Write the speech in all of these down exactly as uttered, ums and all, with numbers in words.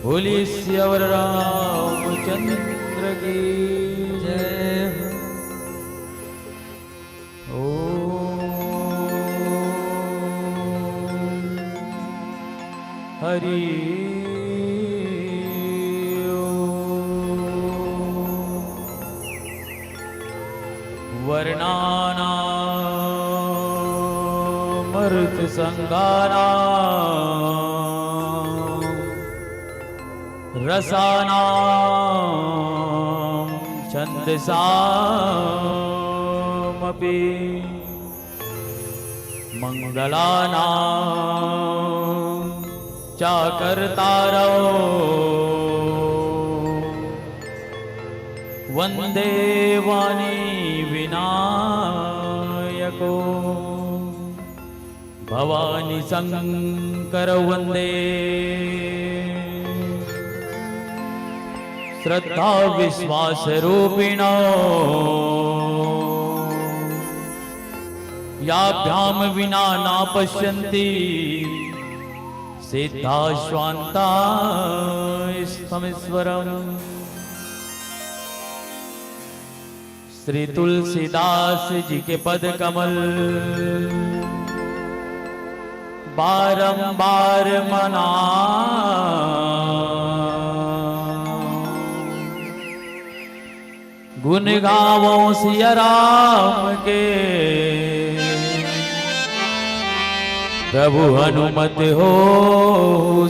बोलिए सियावर रामचंद्र की जय हो। ओम हरि ओम। वर्णानामर्थसंज्ञानां रसानां छन्दसामपि मङ्गलानां च कर्तारौ वन्दे वाणी विनायकौ। भवानी शंकर वन्दे श्रद्धा विश्वास रूपिणौ। याभ्यां विना न पश्यन्ति सिद्धा स्वान्ता स्तमीश्वरम्। श्री तुलसीदास जी के पद कमल बारंबार मना, गुण गावों सिया राम के। प्रभु हनुमत हो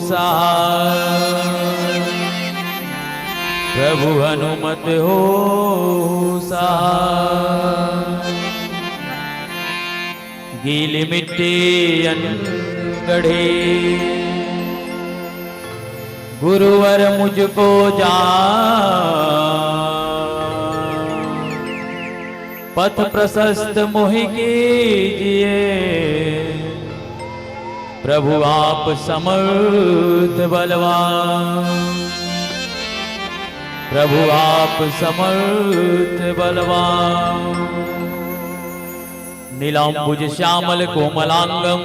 सहाय, प्रभु हनुमत हो सहाय। गीली मिट्टी अन गढ़े, गुरुवर मुझको जा, पथ प्रशस्त मोहि कीजिए। प्रभु आप समर्थ बलवान, प्रभु आप समर्थ बलवान। नीलांबुज श्यामल कोमलांगम,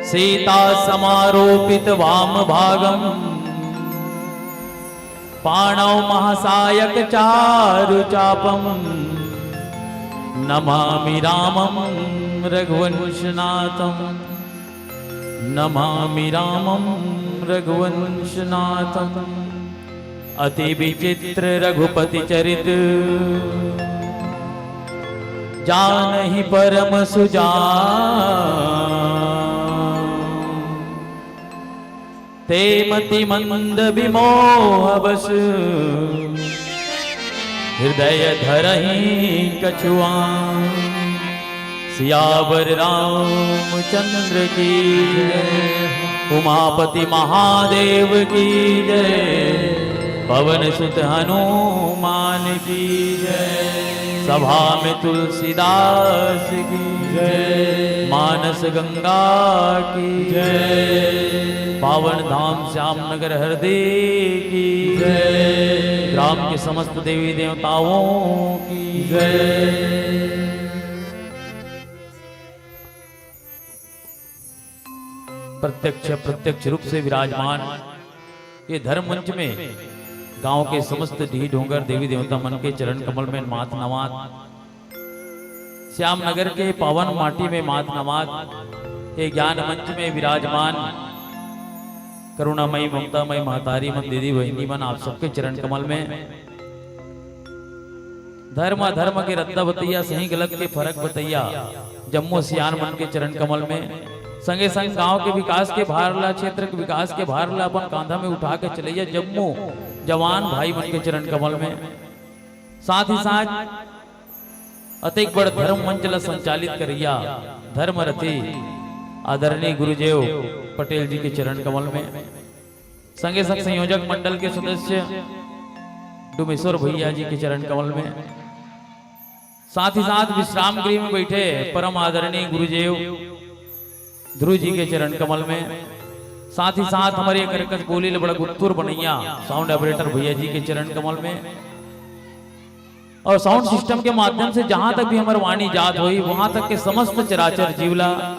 सीता समारोपित वाम भागम, पाणौ महासायक चारु चापम। नमामि रामम रघुवंशनाथम, नमामि रामम रघुवंशनाथम। अति विचित्र रघुपति चरित, जानहि परम सुजान। ते मति मंद विमोह बस, हृदय धरहि कछुआन। सियावर रामचंद्र की जय, उमापति महादेव की जय, पवन सुत हनुमान की जय। सभा में तुलसीदास की जय, मानस गंगा की जय, पावन धाम श्याम नगर हरदी की जय, ग्राम के समस्त देवी देवताओं की जय। प्रत्यक्ष अप्रत्यक्ष रूप से विराजमान ये धर्म मंच में गांव के समस्त डीह डोंगर देवी देवता मन के चरण कमल में माथ नवात, श्याम नगर के पावन माटी में माथ नवात, ये ज्ञान मंच में विराजमान करुणामयी ममतामयी महतारी मन, दीदी बहिनी मन, आप सबके चरण कमल में धर्म अधर्म के रद्दा बतैया, सही गलत के फरक बतैया, जम्मो सियान मन के चरण कमल में, संगे संग गांव के विकास के भार ला, क्षेत्र के विकास के भार ला अपन कांधा में उठा के चलैया जम्मो जवान भाई मन के चरण कमल में, साथ ही साथ अतेक बड़ धर्म मंच ला संचालित करैया धर्म रथी आदरणीय गुरुदेव पटेल जी के चरण कमल में, संगे संग संयोजक मंडल के सदस्य डुमेश्वर भैया जी के चरण कमल में, साथ ही साथ विश्राम गृह में बैठे परम आदरणीय गुरुदेव ध्रुव जी के चरण कमल में, साथ ही साथ हमर ये करकस बोली ले बड़ा गुत्तुर बनैया साउंड ऑपरेटर भैया जी के चरण कमल में, और साउंड सिस्टम के माध्यम से जहां तक भी हमर वाणी जात होई, वहां तक के समस्त चराचर जीव ला,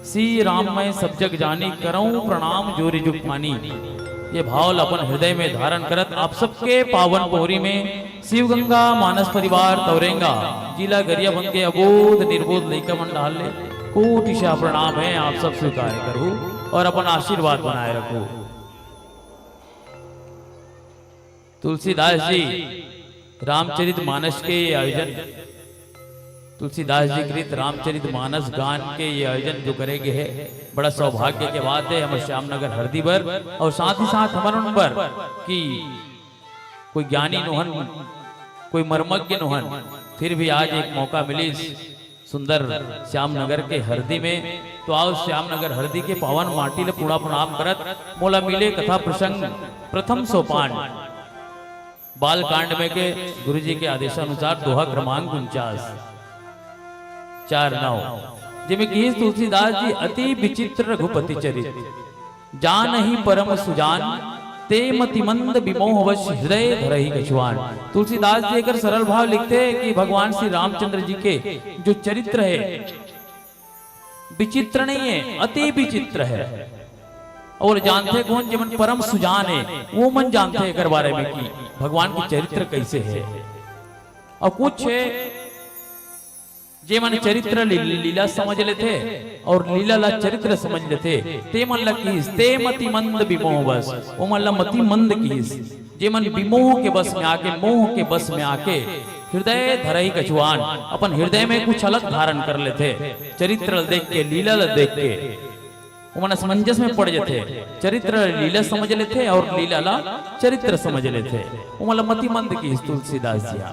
श्री राम मैं सब जग जानी, करऊं प्रणाम जोरि जुग पानी। ये भाव ल अपन हृदय में धारण करत आप सबके पावन पोहरी में शिवगंगा मानस परिवार तौरेंगा जिला गरियाबंद के अबोध निर्बोध लइका मन डाल ले कोटि शा प्रणाम हे। आप सब स्वीकार करहू और अपन आशीर्वाद बनाए रखू। तुलसीदास जी रामचरित मानस के ये आयोजन, तुलसीदास जी कृत रामचरित मानस गान के ये आयोजन जो करे गे हे, बड़ा सौभाग्य के बात हे हमर श्याम नगर हरदी बर। और साथ ही साथ हमर मन बर कि कोई ज्ञानी नोहन, कोई मर्मज्ञ नोहन, फिर भी आज एक मौका मिलिस सुंदर श्याम नगर के हरदी में। तो आओ श्याम नगर हरदी के पावन माटी ल पूरा प्रणाम करत मोला मिले कथा प्रसंग प्रथम सोपान बाल कांड में के गुरु जी के आदेशानुसार दोहा क्रमांक उनचास, चार नौ, जेमे किहिस तुलसीदास जी अति विचित्र रघुपति चरित, जानहि परम सुजान, ते मति मंद विमोह वश हृदय धरहि कछुआन। तुलसीदास जी एकर सरल भाव लिखथे कि भगवान श्री रामचंद्र जी के जो चरित्र हे, विचित्र नहीं हे, अति विचित्र हे। और जानथे कोन, जेमन परम सुजान हे, वो मन जानथे एकर बारे में कि भगवान के चरित्र कइसे हे। और कुछ हे, जेमन चरित्र ली-, लीला समझ लेथे और लीला ला चरित्र समझ लेथे, ते मन ला किहिस, ते मति मंद विमोह वश, ओ मन ला मति मंद किहिस। जेमन विमोह के बस में आके, मोह के बस में आके, हृदय धरहि कछुआन, अपन हृदय में कुछ अलग धारण कर लेथे, चरित्र ल देख के, लीला ल देख के, ओमन असमंजस में पड़ जथे। चरित्र ल लीला समझ लेथे और लीला ला चरित्र समझ लेथे। ओमन ला मति मंद किहिस तुलसीदास जी हा।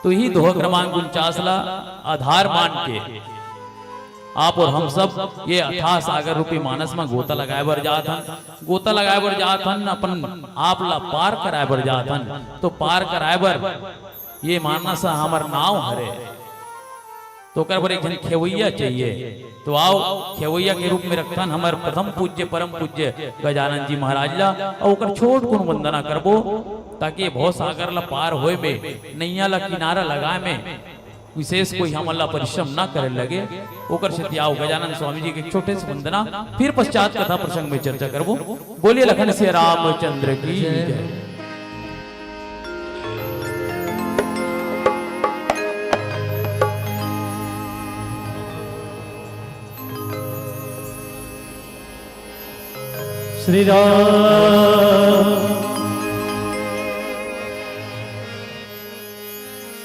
तो इही दोहा क्रमांक उनचास ला आधार मान के आप और हम सब ये अथाह सागर रूपी मानस में गोता लगाए बर जात हन। गोता लगाए बर जात हन, अपन आप ला पार कराए बर जात हन। तो पार कराए बर ये मानस ह हमर नाव हरे, तो ओकर बर एक झन खेवैया चाहिए। तो आओ, खेवैया के रूप में रखथन हमर प्रथम पूज्य, परम पूज्य गजानन जी महाराज ला, अउ ओकर छोट कुन वंदना करबो, ताकि ये भव सागर ला पार होए में, नैया ला किनारा लगाए में विशेष कोई हमन ला परिश्रम ना करे लगे। ओकर सेती आओ गजानन स्वामी जी के एक छोटे से वंदना, फिर पश्चात कथा प्रसंग में चर्चा करबो। बोलिए लखन सिया रामचंद्र की जय। श्री राम।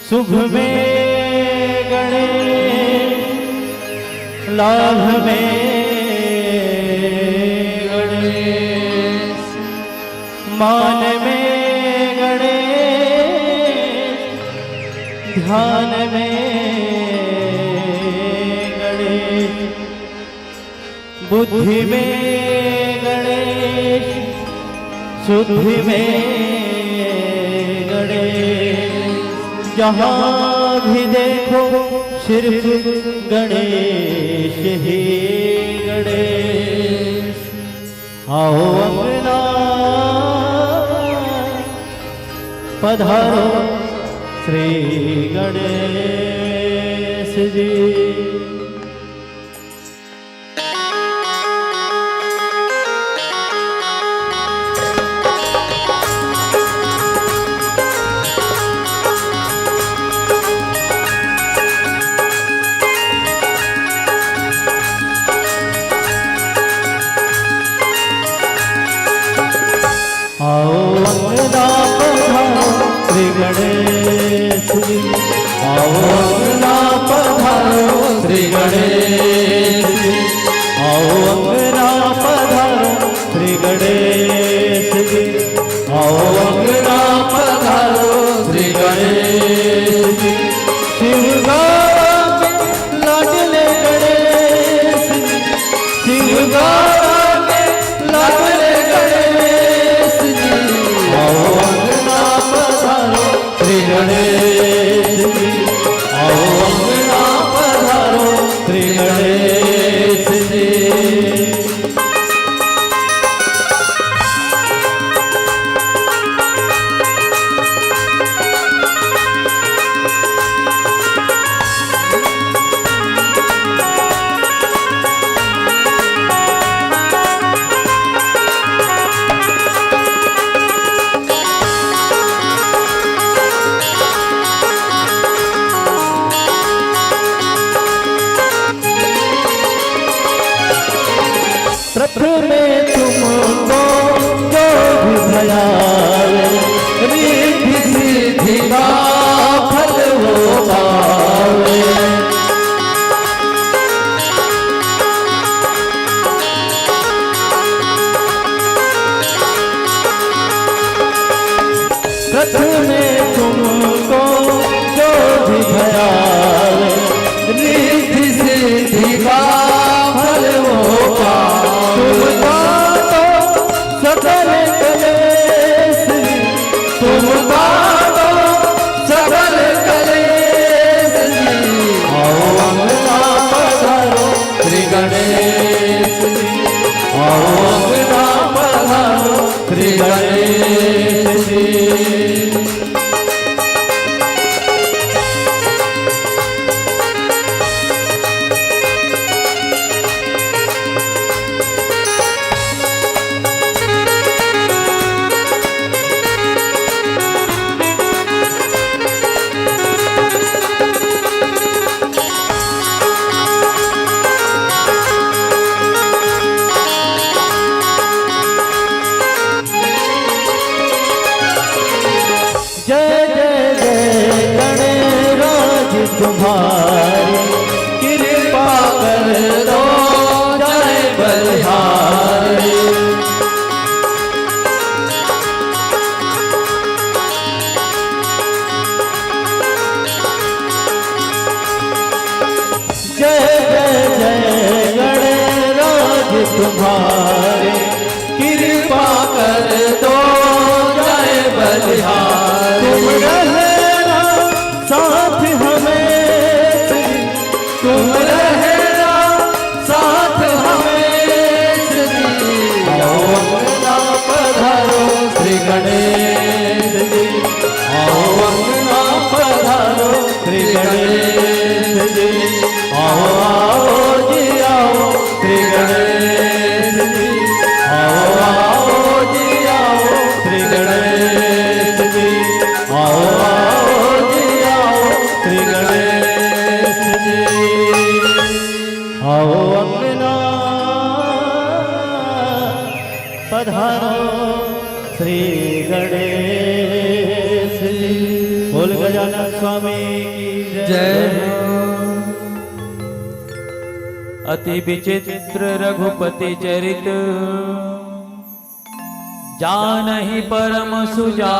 शुभ में गणेश, लाभ में गणेश, मान में गणेश, ध्यान में गणेश, बुद्धि में गणेश, शुद्धि में गणेश, जहाँ भी देखो सिर्फ गणेश ही गणेश। आओ अंगना पधारो श्री गणेश जी। आओ अंगना पधारो श्री गणेश जी, आओ अंगना पधारो श्री गणेश जी, आओ अंगना पधारो श्री गणेश जी, आओ अंगना पधारो श्री गणेश जी। शिव गावा के लाडले गणेश जी, शिव गावा के लाडले गणेश जी, आओ अंगना पधारो श्री गणेश जी, आओ अंगना पधारो श्री गणेश जी। रथ में तुमको जो भी भयावे, रिद्धि सिद्धि का फल वो पावे। तुम काटो सकल कलेश, तुम काटो सकल कलेश। आओ अंगना पधारो श्री गणेश जी, आओ अंगना पधारो श्री गणेश जी। जय जय जय गणराज तुम्हारी, कृपा कर दो जय बलिहारी। जय जय जय गणराज तुम्हारे, कृपा कर दो जय बलिहारी। तुम रहना साथ हमें, तुम रहना साथ हमें। आओ अंगना पधारो श्री गणेश जी, आओ अंगना पधारो श्री गणेश जी। आओ आओ जी आओ श्री गणेश जी, आओ आओ जी आओ श्री गणेश जी, आओ आओ जी आओ श्री गणेश जी। आओ अंगना पधारो श्री गणेश जी। बोल गजानन स्वामी की जय। जय हो। अति विचित्र रघुपति चरित, जानहि परम सुजान।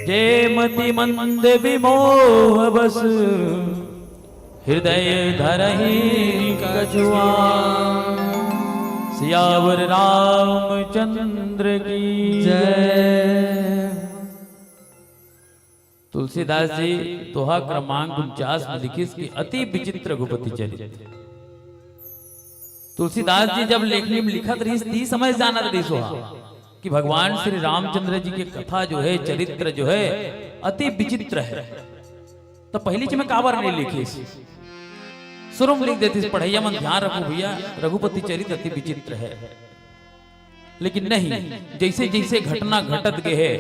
जे मति मंद विमोह बस, हृदय धरहि कछुआन। सियावर रामचंद्र की जय। तुलसीदास जी दोहा क्रमांक उनचास में लिखिस कि अति विचित्र रघुपति चरित। तुलसीदास जी जब लेखनी में लिखत रहिस, ती समय जानत रहिस होहा कि भगवान श्री रामचंद्र जी के कथा जो है, चरित्र जो है, अति विचित्र है। तो पहली चीज में काबर नहीं लिखिस, शुरू में लिख देतिस, पढ़ैया मन ध्यान रखो भैया, रघुपति चरित अति विचित्र है। लेकिन नहीं, जैसे जैसे घटना घटत गे हे,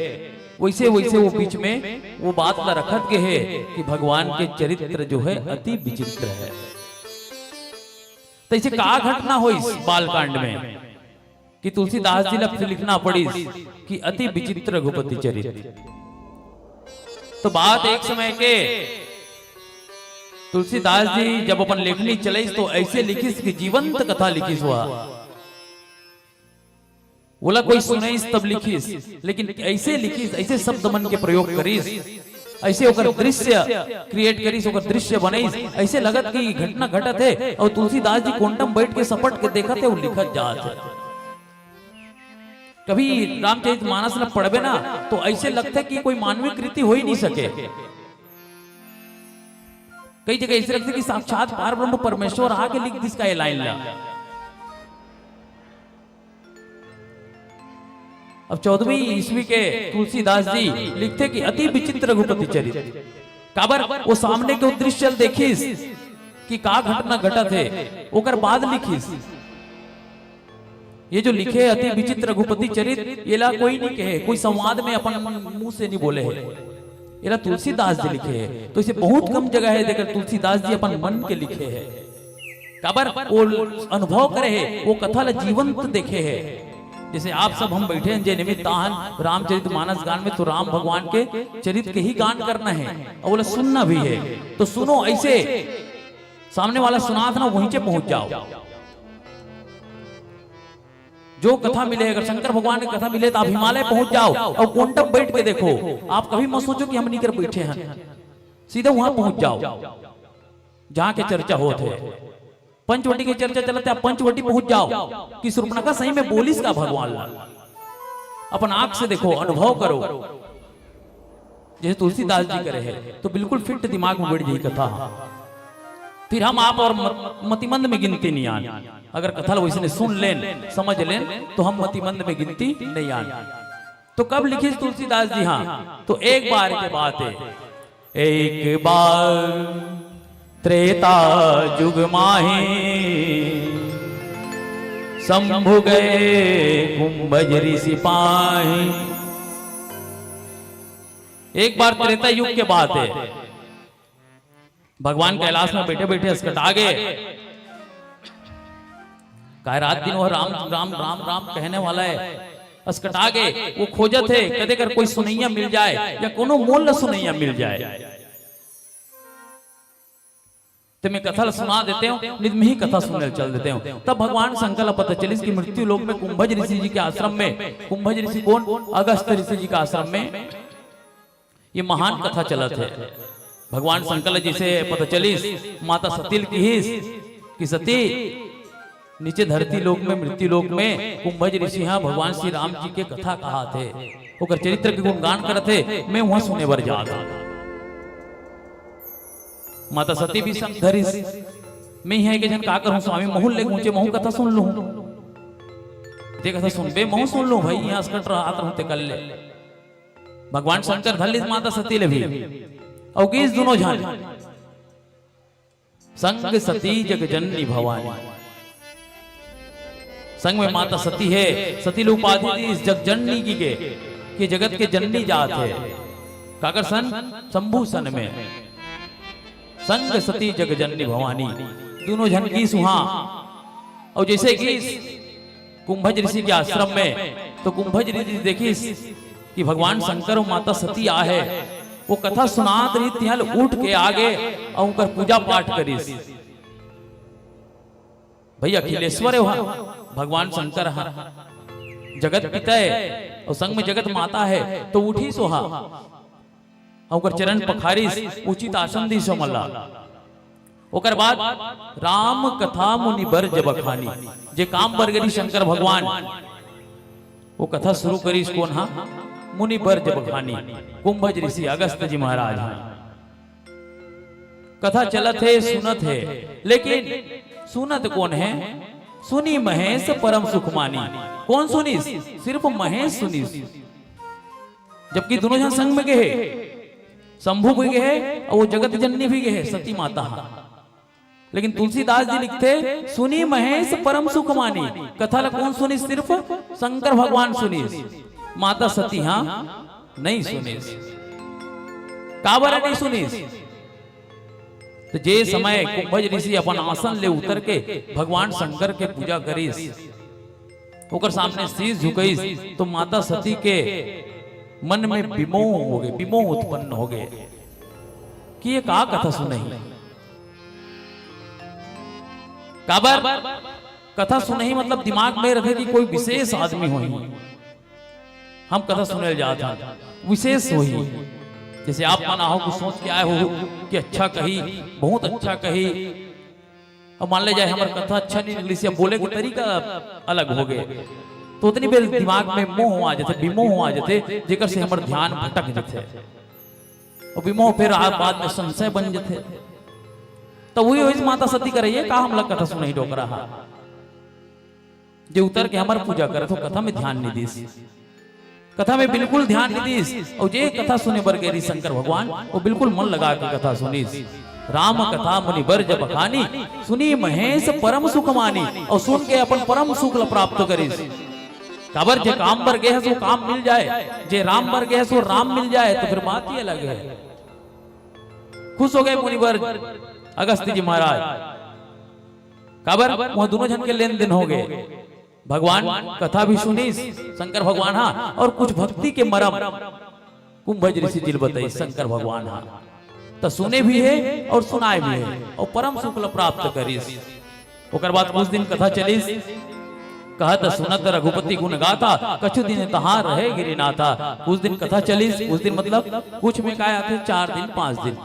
वैसे वैसे वो बीच में वो बात ला रखत गे हे कि भगवान के चरित्र जो है अति विचित्र है। तो इसे का घटना होइस बालकांड में कि तुलसीदास जी ला फिर लिखना पड़िस कि अति विचित्र रघुपति चरित। तो बात एक समय के तुलसीदास जी जब अपन लेखनी चलाइस तो ऐसे लिखिस कि जीवंत कथा लिखिस हुआ। ओला कोई सुनइस तब लिखिस, लेकिन ऐसे लिखिस, ऐसे शब्द मन के प्रयोग करिस, ऐसे ओकर दृश्य create करिस, ओकर दृश्य बनइस, ऐसे लगत कि घटना घटत हे अउ तुलसीदास जी कोंटा म बैठ के सपट के देखत हे अउ लिखत जात हे। कभी रामचरित मानस ल पढ़बे ना तो ऐसे लगथे कि कोई मानवीय कृति हो ही नहीं सके। कई जगह ऐसे लगथे कि साक्षात पार ब्रह्म परमेश्वर आके लिख दिस का ये लाइन ला। अब चौदहवीं ईस्वी के तुलसीदास जी लिखथे कि अति विचित्र रघुपति चरित। काबर वो सामने के दृश्य ल देखिस कि का घटना घटत हे, ओकर बाद लिखिस। ये जो लिखे अति विचित्र रघुपति चरित, एला कोई नहीं कहे, कोई संवाद में अपन मुंह से नहीं बोले हे, एला तुलसीदास जी लिखे हे। तो इसे बहुत कम जगह हे जेकर तुलसीदास जी अपन मन के लिखे हे। काबर वो अनुभव करे हे, वो कथा ला जीवंत देखे हे। जैसे आप सब हम बैठे हैं, जे निमित्त आहन रामचरित मानस गान में, तो राम भगवान के चरित के ही गान करना हे अउ ओला सुनना भी हे। तो सुनो, ऐसे सामने वाला सुनात ना, वहीं से पहुंच जाओ। जो कथा मिले, अगर शंकर भगवान के कथा मिले, तो आप हिमालय पहुंच जाओ और कोंडम बैठ के देखो। आप कभी मत सोचो कि हम नहीं कर बैठे हैं, सीधा वहां पहुंच जाओ जहां के चर्चा होत हे। पंचवटी के चर्चा चलत हे, आप पंचवटी पहुंच जाओ कि सुर्पनखा सही में बोलिस का भगवान ला। अपन आंख से देखो, अनुभव करो। जैसे तुलसीदास जी करे हे, तो बिल्कुल फिट दिमाग में बैठ जाही कथा। फिर हम आप और मत-, मतिमंद में गिनती नहीं आन। अगर कथा ला वैसने सुन लेन, समझ लेन, तो हम मतिमंद में गिनती नहीं आन। तो कब लिखिस तुलसीदास जी? हाँ, तो एक बार के बात हे। एक बार त्रेता जुग माही, शंभु गए कुंभज ऋषि पाही। एक बार त्रेता युग के बात हे, भगवान कैलाश में बैठे बैठे असकटा गे। काय रात दिन वो राम राम राम राम कहने वाला हे, असकटा गे। वो खोजत हे, कदे कर कोई सुनैया मिल जाए या कोनो मोल ला सुनैया मिल जाए। ते मैं कथा ला सुना देते हूँ, नित में ही कथा सुनने चल देते हूँ। तब भगवान शंकर ला पता चलिस कि मृत्यु लोक में कुंभज ऋषि जी के आश्रम में, कुंभज ऋषि कौन? अगस्त ऋषि जी के आश्रम में ये महान कथा चलत हे। भगवान शंकर ला जैसे पता चलिस, माता सती ल किहिस कि सती, नीचे धरती लोक में, मृत्यु लोक में कुंभज ऋषि हा भगवान श्री राम जी के कथा कहत हे, ओकर चरित्र के गुणगान करत हे, मैं वहां सुने बर जात हूं। माता सती भी संग धरिस, मैं इहां एक झन का करूं स्वामी, महूं ले गूंचे, महूं कथा सुन लूं। ते कथा सुनबे, महूं सुन लूं भाई, इहां असकट रहत रहूं ते कर ले। भगवान शंकर धर लिस माता सती ले भी, अउ गिस दुनों झन। संग सती जग जननी भवानी। संग में माता सती हे, सती ल उपाधि दिस जग जननी कहिके, कि जगत के जननी जात हे। काकर सन? शंभु सन में। संग सती जग जननी भवानी। दुनों झन गिस उहां। अउ जैसे गिस कुंभज ऋषि के आश्रम में, तो कुंभज ऋषि देखिस कि भगवान शंकर अउ माता सती आहे। वो कथा सुनात रहिस, तिहां ले उठ के आगे अउ उनकर पूजा पाठ करिस। भई अखिलेश्वर हे वहां, भगवान शंकर हा, जगत पिता हे अउ संग में जगत माता हे, तो उठिस ओहा। अउ ओकर चरण पखारिस, उचित आसन दिस ओमन ला। ओकर बाद राम कथा मुनि बर जब बखानी, जे काम बर गे रिहिस शंकर भगवान, वो कथा शुरू करिस कोन हा? मुनि बर जब बखानी, कुंभज ऋषि अगस्त जी महाराज हा। कथा चलत हे, सुनत हे, लेकिन सुनत कोन हे? सुनी महेश परम सुख मानी। कोन सुनिस? सिर्फ महेश सुनिस। जबकि दुनों झन संग में गे हे, शंभु भी गे हे अउ वो जगत जननी भी गे हे, सती माता हा। लेकिन तुलसीदास जी लिखथे, "सुनी महेश परम सुख मानी।" कथा ला कोन सुनिस? सिर्फ शंकर भगवान सुनिस, माता सती हा नहीं सुनिस। काबर नहीं सुनिस? तो जे समय कुंभज ऋषि अपन आसन ले उतर के भगवान शंकर के पूजा करिस, ओकर सामने शीश झुकइस, तो माता सती के मन में विमोह होगे, विमोह उत्पन्न होगे कि ये का कथा सुनही। काबर? कथा सुनही मतलब दिमाग में रथे कि कोई विशेष आदमी होही, हम कथा सुने ल जात हन, विशेष होही। जैसे आप मन आहो, कुछ सोच के आए हो कि अच्छा कही, बहुत अच्छा कही, अब मान ले जाए हमर कथा अच्छा नहीं निकलिस या बोले के तरीका अलग होगे, तो ओतनी बेर दिमाग में मोह आ जाथे, विमोह आ जाथे, जेकर से हमर ध्यान भटक जाथे। अउ विमोह फिर आ-, बाद में संशय बन जाथे। तो वही, वही माता सती करे, "ये का हमला कथा सुनही डोकरा हा, जे उतर के हमर पूजा करत हो, कथा में ध्यान नहीं दिस।" कथा में बिल्कुल ध्यान नहीं दिस। अउ जे कथा सुने बर गे रिहिस शंकर भगवान, वो बिल्कुल मन लगा के कथा सुनिस। राम कथा मुनि बर जब बखानी, सुनी महेश परम सुख मानी। अउ सुन के अपन परम सुख ल प्राप्त करिस। काबर, जे काम बर गे हस, वो काम मिल जाए, जे राम बर गे हस, वो राम मिल जाए, तो फिर बात ही अलग हे। खुश हो गए मुनिवर अगस्त्य जी महाराज। काबर, वहां दुनों झन के लेन देन होगे। भगवान कथा भी सुनिस शंकर भगवान हा, अउ कुछ भक्ति के मरम कुंभज ऋषि जी ल बताइस शंकर भगवान हा। त सुने भी हे अउ सुनाए भी हे अउ परम सुख ल प्राप्त करिस। ओकर बाद कुछ दिन कथा चलिस। कहत सुनत रघुपति गुण गाथा, कछु दिन तहाँ रहे गिरिनाथा। कुछ दिन कथा चलिस, कुछ दिन मतलब कुछ में काय आथे, चार दिन, पांच दिन,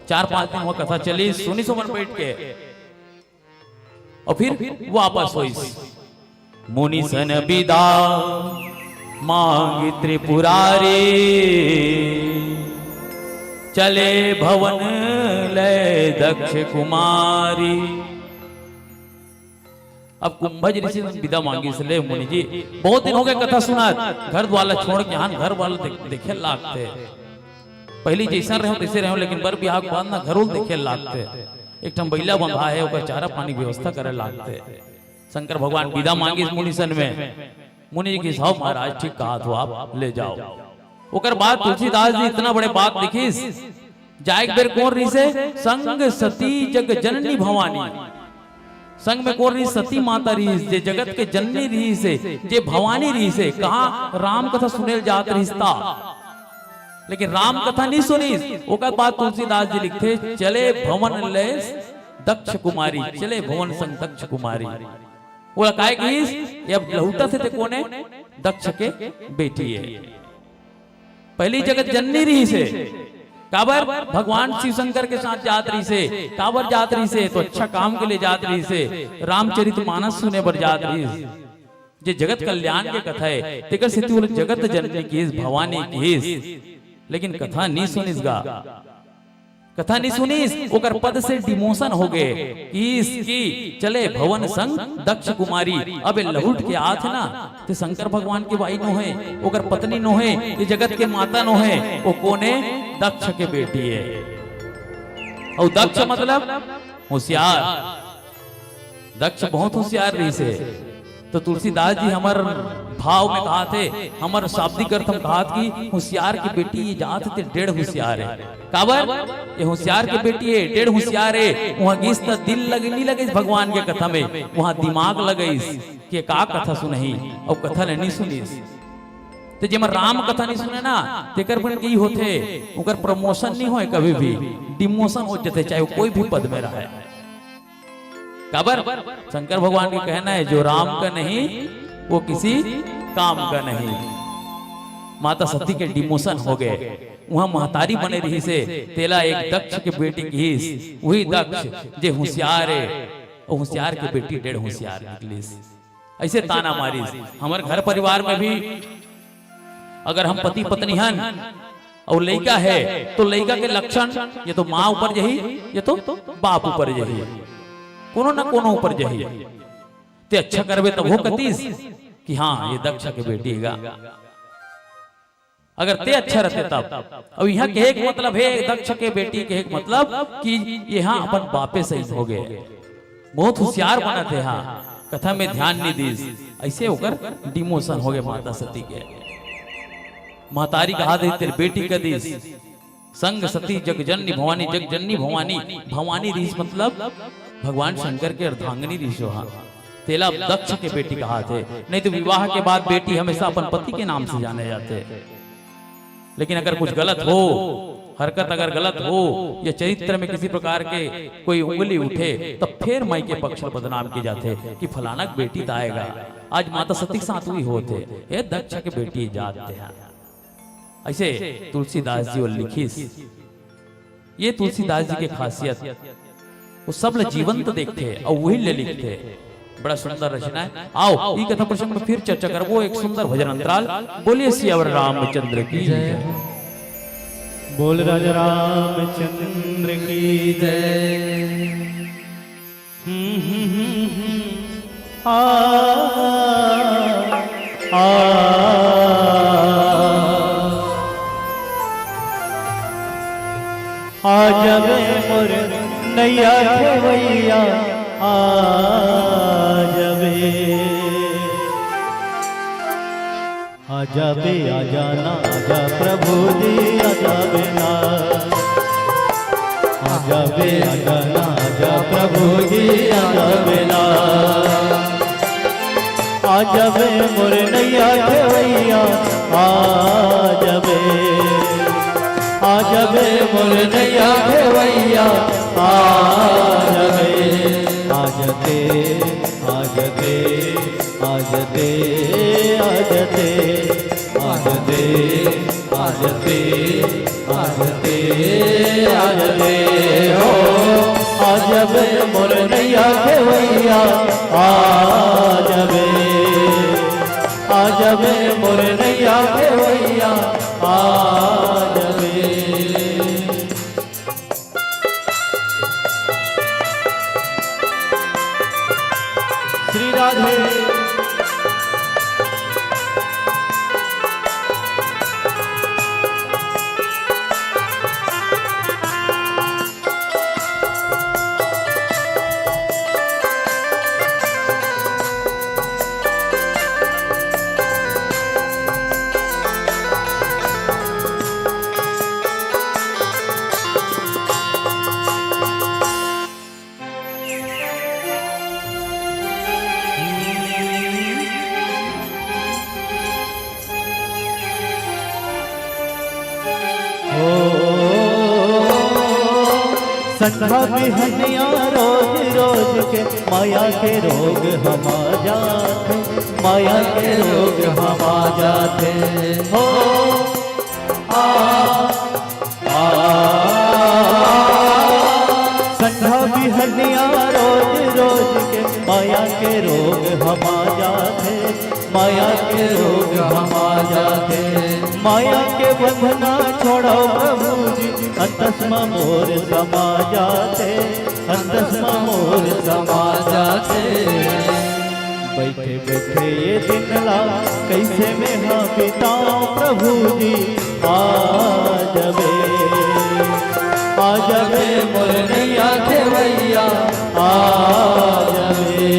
चार पांच दिन वो कथा चलिस, सुनिस ओमन बैठ के, अउ फिर वापस होइस। मुनि सन बिदा मांगि त्रिपुरारी, चले भवन लय दक्ष कुमारी। अब कुंभज ऋषि मन बिदा मांगिस, ले मुनि जी, बहुत दिन होगे कथा सुनत, घर वाला छोड़ के आन, घर वाला देख-, देखे लागथे। पहिली जइसन रहेंव तइसे रहेंव, लेकिन बर बिहाव के बाद ना घरो ल देखे लागथे। एक ठन बइला बंधा हे, ओकर चारा पानी के व्यवस्था करे लागथे। शंकर भगवान बिदा मांगिस मुनि सन में। मुनि जी कहिस, "हव महाराज, ठीक कहत हो आप, ले जाव।" ओकर बाद तुलसीदास जी इतना बड़े बात लिखिस, जाय के बेर कोन रिहिसे? संग सती जग जननी भवानी। संग में कोन रिहिस? सती माता रिहिस, जे जगत के जननी रिहिसे, जे भवानी रिहिसे। कहाँ राम कथा सुने ल जात रिहिस ता, लेकिन राम कथा नहीं सुनिस। ओकर बाद तुलसीदास जी लिखथे, "चले भवन ले दक्ष कुमारी, चले भवन संग दक्ष कुमारी।" ओला काय कहिस? ये अब लहुटत हे ते कोने? दक्ष के बेटी हे। पहिली जगत जननी रिहिसे। काबर? भगवान शिव शंकर के साथ जात रिहिसे। काबर जात रिहिसे? तो अच्छा काम के लिए जात रिहिसे, रामचरित मानस सुने बर जात रिहिस। जे जगत कल्याण के कथा हे, तेकर सेती ओला जगत जननी किहिस, भवानी किहिस। लेकिन कथा नी सुनिस गा। कथा नी सुनिस, ओकर पद से demotion हो गे। किहिस कि चले भवन संग दक्ष कुमारी। अब ए लहुट के आत हे ना, ते शंकर भगवान के बाई नो हे, ओकर पत्नी नो हे, ये जगत के माता नो हे, ओ कोने? दक्ष के बेटी हे। अउ दक्ष मतलब होशियार। दक्ष बहुत होशियार रिहिसे। तो तुलसीदास जी हमर भाव में कहत हे, हमर शाब्दिक अर्थ में कहत कि होशियार के बेटी ये जात हे ते डेढ़ होशियार हे। काबर? ये होशियार के बेटी हे, डेढ़ होशियार हे। उहाँ गिस त दिल लगे, नी लगे भगवान के कथा में, उहाँ दिमाग लगइस कि का कथा सुनही, अउ कथा ल नी सुनिस। ते जेमन राम कथा नी सुने ना, तेकर मन के ई होथे, ओकर promotion नी होय कभी भी, demotion हो जथे, चाहे वो कोई भी पद में रहे। काबर? शंकर भगवान के कहना हे, "जो राम का नहीं, वो किसी काम का नहीं।" माता सती के demotion हो गे, उहाँ महतारी बने रिहिसे, तेला एक दक्ष के बेटी किहिस, वही दक्ष जे होशियार हे, वो होशियार के बेटी डेढ़ होशियार निकलिस। अइसे ताना मारिस। हमर घर परिवार में भी अगर हम पति पत्नी हन अउ लइका हे, तो लइका के लक्षण ये तो माँ ऊपर जही, ये तो बाप ऊपर जही, कोनो ना कोनो ऊपर जही। ते अच्छा करबे तभो कतिस कि हाँ, ये दक्ष के बेटी हे गा। अगर ते अच्छा रहते तब। अब यहाँ कहे के मतलब हे, दक्ष के बेटी कहे के मतलब कि यहाँ अपन बापे सही हो गे। बहुत होशियार बनत हे, हाँ, कथा में ध्यान नहीं दिस, अइसे ओकर demotion हो गे माता सती के। महतारी कहा दे, तेरे बेटी का दिस। संग सती जग जननी भवानी, जग जननी भवानी, भवानी रिहिस मतलब भगवान शंकर के अर्धांगिनी रिहिस, हाँ। तेला दक्ष के बेटी कहाथे, नहीं तो विवाह के बाद बेटी हमेशा अपन पति के नाम से जाने जाथे। लेकिन अगर कुछ गलत हो, हरकत अगर गलत हो या चरित्र में किसी प्रकार के कोई उंगली उठे, तब फिर माई के पक्ष में बदनाम की जाथे कि फलाना के बेटी त आय गा। आज माता सती के साथ वही होत हे, ये दक्ष के बेटी जात हे। अइसे तुलसीदास जी वो लिखिस। ये तुलसीदास जी के खासियत, वो सब ल जीवंत देखथे अउ वही ले लिखथे। बड़ा सुंदर रचना हे। आओ, ई कथा प्रसंग में फिर चर्चा करबो, एक सुंदर भजन अंतराल। बोलिए सियावर रामचंद्र की जय। बोल राजा रामचंद्र की जय। हम्म, हम्म, हम्म, हम्म। आ, आ, आ जाबे मोर नैया खेवैया, आ जाबे। आ जाबे, आ जाना, आ जा प्रभु जी, आ जाबे ना। आ जाबे, आ जाना, आ जा प्रभु जी, आ जाबे ना। आ जाबे मोर नैया खेवैया, आ जाबे। आ जाबे मोर नैया खेवैया, आ जाबे। आ जाते, आ जाते। आजते, आजते, आजते, आजते, आजते, आजते हो। आजबे मोर नैया खेवैया, आजबे, आजबे मोर नैया खेवैया, आजबे। श्री राधे। संझा बिहनिया रोज रोज के माया के रोग हमा जाथे, माया के रोग हमा जाथे हो। आ, आ, संझा बिहनिया रोज रोज के माया के रोग हमा जाथे, माया के रोग हमा जाथे। माया के बंधना छोड़ो प्रभु जी, अंतस म मोर समा जाथे, अंतस म मोर समा जाथे। बैठे बैठे ये दिन ला कैसे मैं हाँ बिताऊं प्रभु जी, आ जबे, आ जबे मोर नैया खेवैया, आ जबे।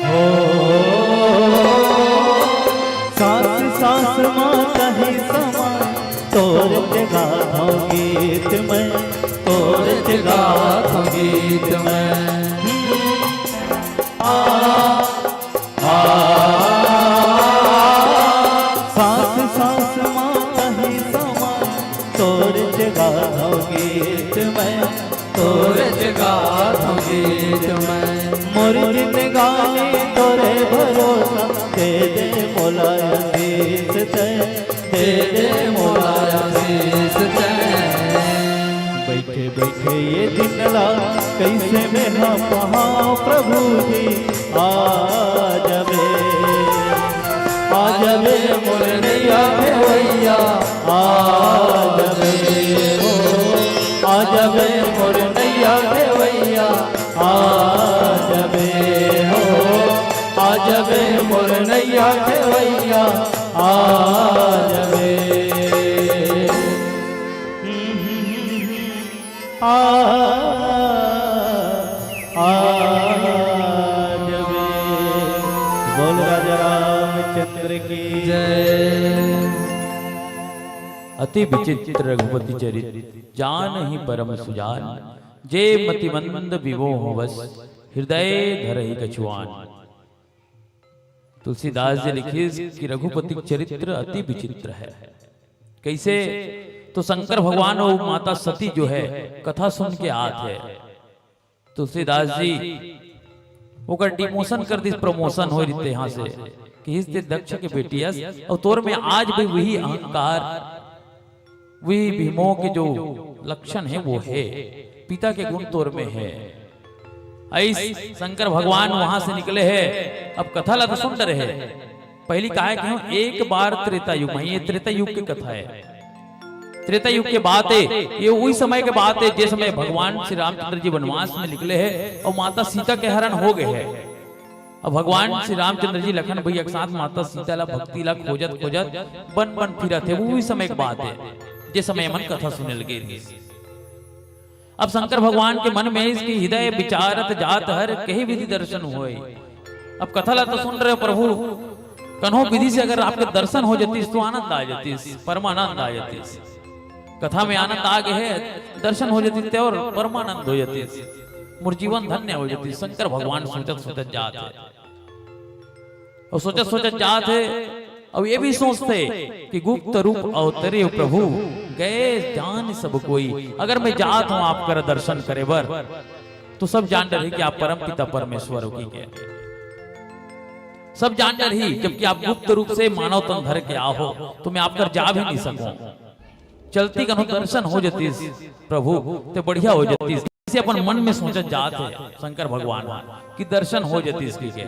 हो, सांस सांस मा कहीं समा, तोर के गाथों गीत मैं, तोर के गाथों गीत मैं। आ, आ, सांस सांस मा कहीं समा, तोर के गाथों गीत मैं, तोर के गाथों गीत मैं। मोर जिंदगानी तोरे भरोसा, दे दे मोला आशीष तै, दे दे मोला आशीष तै। बैठे बैठे ये दिन ला कैसे मैं हाँ पहाऊं प्रभु जी, आ जबे, आ जबे मोर नैया खेवैया, आ जबे हो, आ जबे मोर नैया खेवैया, आ जबे हो, आ जबे मोर नैया खेवैया, आ जबे। आ, आ जबे। बोल राजा रामचंद्र की जय। अति विचित्र रघुपति चरित, जानहि परम सुजान। जे मतिमंद विमोह वश, हृदय धरहि कछुआन। तुलसीदास जी लिखिस कि रघुपति चरित्र अति विचित्र है। कैसे? तो शंकर भगवान अउ माता सती जो है, कथा सुन के आत है। तुलसीदास जी ओकर demotion कर दिस, promotion होय रहिथे यहाँ से, कहिस ते दक्ष के बेटी अस, अउ तोर में आज भी वही अहंकार, वही भीमों के जो लक्षण है वो है, पिता के गुण तोर में है। अइस शंकर भगवान वहां से निकले है। अब कथा ला तो सुन डरे है। पहली कहा है कि हम एक बार त्रेता युग में, ये त्रेता युग की कथा है, त्रेता युग के बात है, ये वही समय के बात है जिस समय भगवान श्री रामचंद्र जी वनवास में निकले हैं और माता सीता के हरण हो गए हैं। अब भगवान श्री रामचंद्र जी लखन भैया के साथ माता सीता ला, भक्ति ला खोजत खोजत बन बन फिरत हे। वो भी समय के बात हे, जे समय हमन कथा सुने लगे रहिस। अब शंकर भगवान के मन में इसकी हृदय विचारत जात हर, कही विधि दर्शन होय। अब कथा ला तो सुन रहे हो प्रभु, कन्हो विधि से अगर आपके दर्शन हो जातीस तो आनंद आ जातीस, परमानंद आ जातीस। कथा में आनंद आ गए है, दर्शन हो जातीस ते और परमानंद हो जातीस, मोर जीवन धन्य हो जातीस। शंकर भगवान सोचत सोचत जात हे, अउ सोचत सोचत जात हे, अउ ये भी सोचथे कि गुप्त रूप अवतरे प्रभु, गए जान सब कोई। अगर मैं जात हूं आप कर दर्शन करे बर, तो सब जान डरही कि आप परम पिता परमेश्वर हो कि के। सब जान डरही, जबकि आप गुप्त रूप से मानव तन धर के आहो, तो मैं आप कर जा भी नहीं सकूं। चलती कन्हो दर्शन हो जातीस प्रभु, ते बढ़िया हो जातीस। इसे अपन मन में सोचत जात हे शंकर भगवान ह कि दर्शन हो जातीस कि के।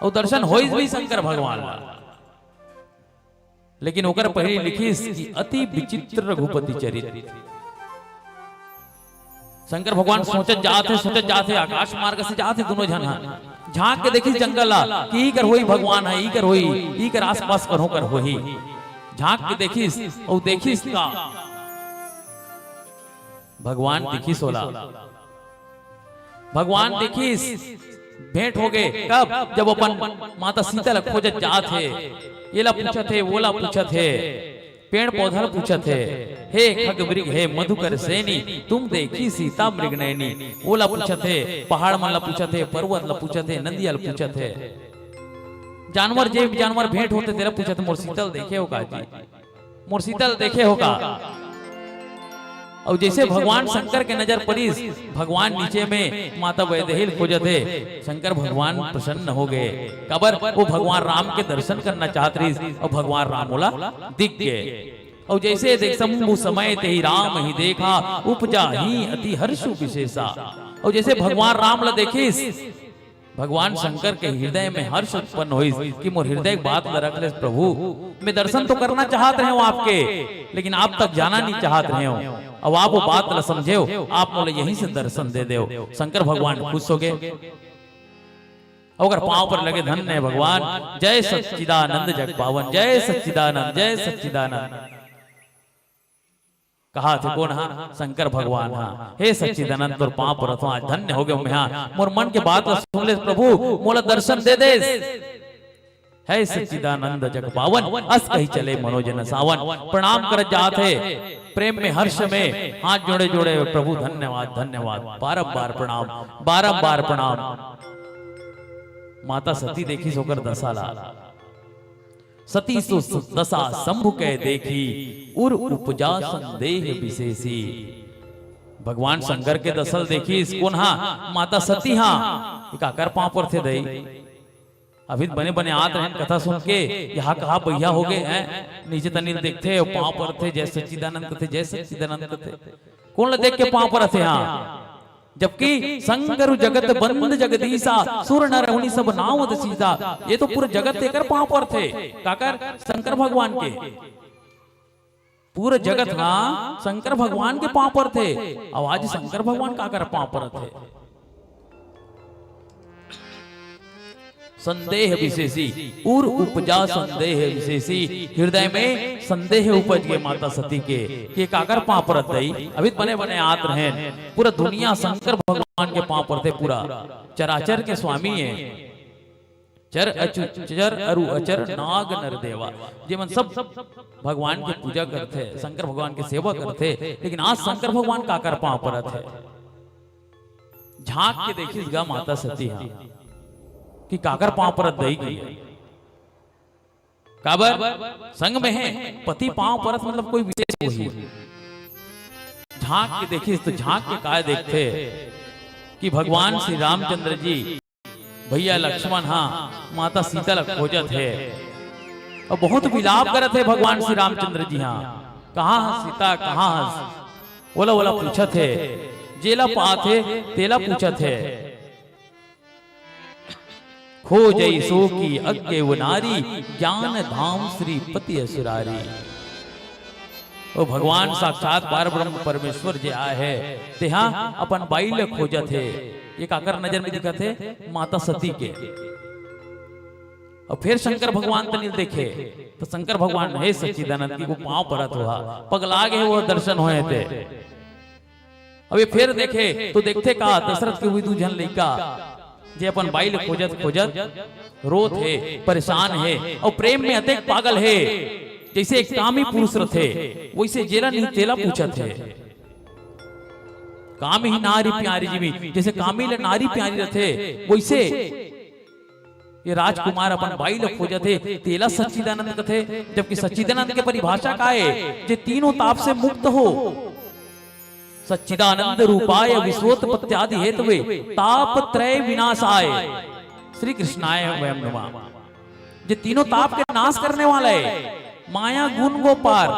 अउ दर्शन होइस भी शंकर भगवान ला। लेकिन ओकर पहिली लिखिस कि अति विचित्र रघुपति चरित। शंकर भगवान सोचत जात हे, सोचत जात हे, आकाश मार्ग से जात हे दोनों झन ह। झांक के देखिस जंगल ला कि ई कर होही भगवान ह, ई कर होही, ई कर आसपास कन्हो कर होही। झांक के देखिस, अउ देखिस का भगवान दिखिस ओला। भगवान दिखिस, भेंट हो गए। कब? जब अपन माता सीता ला खोजत जात हे, एला पूछत हे, ओला पूछत हे, पेड़ पौधा ला पूछत हे, "हे खग मृग, हे मधुकर सेनी, तुम देखी सीता मृग नैनी।" ओला पूछत हे, पहाड़ मन ला पूछत हे, पर्वत ला पूछत हे, नदिया ला पूछत हे। जानवर, जे जानवर भेंट होथे, तेला पूछत हे, "मोर सीता ल देखे हो का जी?" मोर सीता ल देखे हो का? अउ जैसे भगवान शंकर के नजर पड़िस, भगवान नीचे में माता वैदेही ल खोजत हे। शंकर भगवान प्रसन्न हो गए, काबर वो भगवान राम के दर्शन करना चाहत रहिस अउ भगवान राम ओला दिख गए। अउ जैसे देख शंभु समय तेहि राम ही देखा, उपजा ही अति हर्ष विशेषा। अउ जैसे भगवान राम ला देखिस, भगवान शंकर के हृदय में हर्ष उत्पन्न होइस कि मोर हृदय के बात ल रख लेस प्रभु। मैं दर्शन तो करना चाहत रहे हूं आपके, लेकिन आप तक जाना नहीं चाहत रहे हूं। अब आप वो बात ल समझेव, आप मोला यहीं से दर्शन दे देव। शंकर भगवान खुश हो गए, ओकर पांव पर लगे, "धन्य है भगवान, जय सच्चिदानंद जग पावन, जय सच्चिदानंद, जय सच्चिदानंद।" कहाथे कोन हा? शंकर भगवान हा। "हे सच्चिदानंद, तोर पांव परत हंव, आज धन्य हो गेंव मैं हा। मोर मन के बात ला सुन लेस प्रभु, मोला दर्शन दे देस। हे सच्चिदानंद जग पावन, अस कही चले मनोजन सावन।" प्रणाम करत जात हे, प्रेम में, हर्ष में, हाथ जोड़े जोड़े, "प्रभु धन्यवाद, धन्यवाद, बारंबार प्रणाम, बारंबार प्रणाम।" माता सती देखिस ओकर दशा ला। "सती सो दशा शंभु कै देखी, उर उपजा संदेह विशेषी।" भगवान शंकर के दशा ल देखिस, कोन हा? माता सती हा। ये काकर पांव परथे दई? अभी बने बने आत रहन कथा सुन के, यहाँ कहा बइहा हो गए हैं, नीचे तनी ल देखथे, पांव परथे, "जय सच्चिदानंद" कथे, "जय सच्चिदानंद" कथे। कोन ला देख के पांव परथे हा? जबकि संग अरु जगत बंद जगदीसा, सुर नर मुनि सब नावत सीसा। ये तो पूरा जगत एकर पांव परथे। काकर? शंकर भगवान के। पूरा जगत हा शंकर भगवान के पांव परथे। अब आज शंकर भगवान काकर पांव परथे? संदेह विशेषी, उर उपजा संदेह विशेषी। हृदय में संदेह उपज गे माता सती के, के काकर पांव परत दई? अभी बने बने आत रहेन, पूरा दुनिया शंकर भगवान के पांव परथे, पूरा चराचर के स्वामी है। चर अचु-, चर अरु अचर नाग नर देवा, जेमन सब भगवान के पूजा करथे, शंकर भगवान के सेवा करथे, लेकिन आज शंकर भगवान काकर पांव परत हे? झांक के देखिस गा माता सती हा कि काकर पांव परत दई गे। काबर? संग में हे, पति पांव परत मतलब कोई विशेष होही। झांक के देखिस तो झांक के काय देखथे कि भगवान श्री रामचंद्र जी, भैया लक्ष्मण हा माता सीता ला खोजत हे अउ बहुत विलाप करत हे भगवान श्री रामचंद्र जी हा, "कहाँ हस सीता, कहाँ हस?" ओला ओला पूछत हे, जेला पाथे तेला पूछत हे। "खोजइ सो की अज्ञे वो नारी, ज्ञान धाम श्रीपति असुरारी।" ओ भगवान साक्षात पार ब्रह्म परमेश्वर जे आए हे, तेहा अपन बाई ल खोजत हे। ये काकर नजर में दिखत हे? माता सती के। अउ फेर शंकर भगवान तनिल देखे, त शंकर भगवान, "हे सच्चिदानंद," कहिके पांव परत होहा, "पगला गे हे, वो दर्शन होय हे ते।" अब ये फेर देखे, त देखथे का, दशरथ के उही दू झन लइका, जे अपन बाई ल खोजत खोजत रोत हे, परेशान हे, अउ प्रेम में अतेक पागल हे, जइसे एक कामी पुरुष रथे, वइसे जेला नहीं तेला पूछत हे। कामी ही नारी प्यारी जी भी, जइसे कामी ल नारी प्यारी रथे, वइसे ये राजकुमार अपन बाई ल खोजत हे, तेला सच्चिदानंद कथे, जबकि सच्चिदानंद के परिभाषा का हे? जे तीनों ताप से मुक्त हो। "सच्चिदानंद रूपाय विश्वोत्पत्त्यादि हेतवे ताप त्रय विनाशाय श्री कृष्णाय वयम नमः।" जे तीनों ताप के नाश करने वाला हे, माया गुण गो पार,